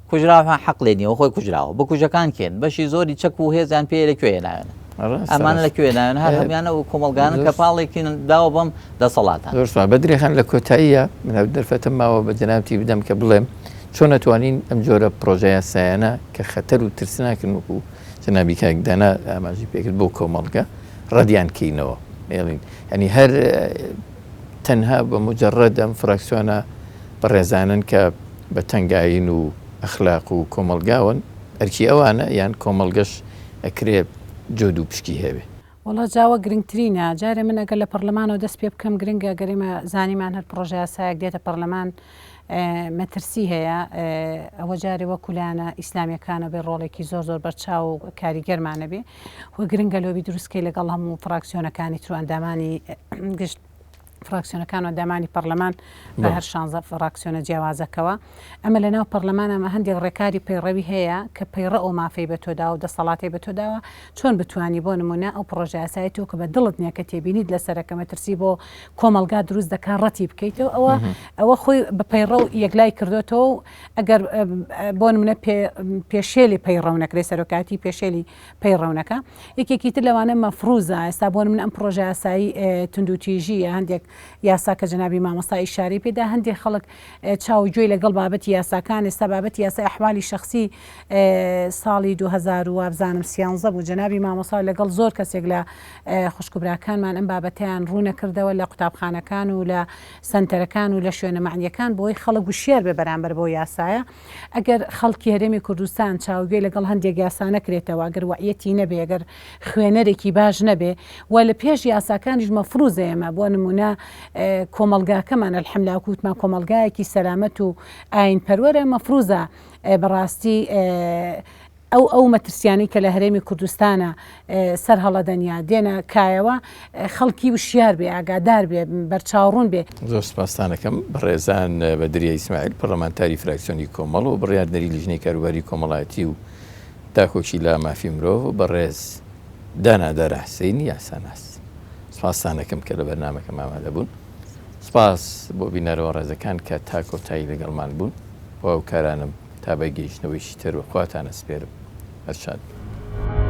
کوژراوە حەق لێ نییە خۆی کوژراوە بکوژەکان کێن بەشی زۆری چەک و هێزیان پێ لە کوێ هێناوێنە ئەمانە لە کوێ ناوێن هەر هەمیانە و کۆمەڵگانە کە پاڵێکی داوە بەم دەسەڵاتە زۆر سوپاس بەدری خان لە کۆتاییە من ئەو دەرفەتەم ماوە بە جەنابتی بدەم کە بڵێم چۆن ئەتوانین ئەم جۆرە پرۆژە یاسایانە کە خەتەر و ترسناکن وەکو جەنابی کاک دانا ئاماژەی پێکرد بۆ کۆمەڵگە ڕەدیان کەینەوە ئێڵین ینی هەر تەنها بە مجرد ئەم فراکسیۆنە بەڕێزانن کە بە تەنگایین و ئەخلاق و کۆمەڵگاون ئەرکی ئەوانە یان کۆمەڵگەش ئەکرێ جۆد و پشکی هەبێ. وەڵا جاوە گرنگترینە جارێ من ئەگەر لە پەڕلەمانەوە دەست پێ بکەم گرنگە گەر ئێمە زانیمان هەر پڕۆژەیاسایەک دێتە پەڕلەمان مەترسی هەیە ئەوە جارێ وەکو لایەنە ئیسلامیەکانە بێ ڕۆڵێکی زۆر زۆر بەرچاو و کاریگەرمانە بێ و گرنگە لۆبی دروستکەی لەگەڵ هەموو فراکسیۆنەکانی تر و ئەندامانی گشت فراکسیۆنەکان و ئەندامانی پەرلەمان بە هەر شانزە فراکسیۆنە جیاوازەکەوە ئەمە لە ناو پەرلەمان ئەمە هەندێک ڕێکاری پەیڕەوی هەیە کە پەیڕە ئەو مافەی بە تۆ داوە و دەسەڵاتی بە تۆ داوە چۆن بتانی بۆ نمونە ئەو پڕۆژە یاسایی تۆ کە بە دڵت نییە کە تێبینیت لەسەرە کە مەترسی بۆ کۆمەڵگا دروست دەکا ڕەتی بکەیتەوە ئەوە ئەوە خۆی بە پەیڕەو یەکلای کردوێتەوە و ئەگەر بۆ نمونە پێشێلی پەیڕەو نەکرێ سەرۆکاتی پێشێلی پەیڕەو نەکا. یەکێکی تر لەوانە مەفروزە، ئێستا بۆ نمونە ئەم پڕۆژە یاسایی توندوتیژی یا هەندێک یاسا کە جەنابی مامۆستا ئیشارەی پێدا هەندێک خەڵک چاو و گوێی لەگەڵ بابەتی یاساکان ئێستا بابەتی یاسای ئەحوالی شەخسی ساڵی 2000 وابزانم سیانزە بوو جەنابی مامۆستا لەگەڵ زۆر کەسێک لە خوشک و براکانمان ئەم بابەتەیان ڕوونەکردەوە لە قوتابخانەکان و لە سەنتەرەکان و لە شوێنە مەعنیەکان بۆی خەڵک وشیار بێ بەرامبەر بەو یاسایە ئەگەر خەڵکی هەرێمی کوردستان چاوگوێ لەگەڵ هەندێک یاسا نەکرێتەوە، ئەگەر وەعیەتی نەبێ، ئەگەر خوێنەرێکی باش نەبێ و لە پێش یاساکانیش مەفروزە ئێمە بۆ نمونە کۆمەڵگاکەمان الحملە وەکو وتمان کۆمەڵگایەکی سەلامەت و ئاین پەروەرە مەفروزە بەڕاستی ئەو ئەو مەترسیانەی کە لە هەرێمی کوردستانە سەر هەڵەدەن یا دێنە کایەوە خەڵکی وشیار بێ ئاگادار بێ بەرچاوڕوون بێ. زۆر سوپاستان ئەکەم بەڕێزان بەدریە ئیسماعیل پەڕلەمانتاری فراکسیۆنی کۆمەڵ و بڕیاردەری لیژنەی کاروباری کۆمەڵایەتی و داکۆکی لە مافی مرۆڤ و بەڕێز دانا دارا حسین یاساناس سوپاستان ئەکەم کە لە بەرنامەکەم ئامادە بوون سوپاس بۆ بینەرە بەڕێزەکان کە تا کۆتایی لەگەڵمان بوون و هاوکارانم تا بە گەیشتنەوەیشی تر بە خواتان ئەسپێرم. هەر شاد بن.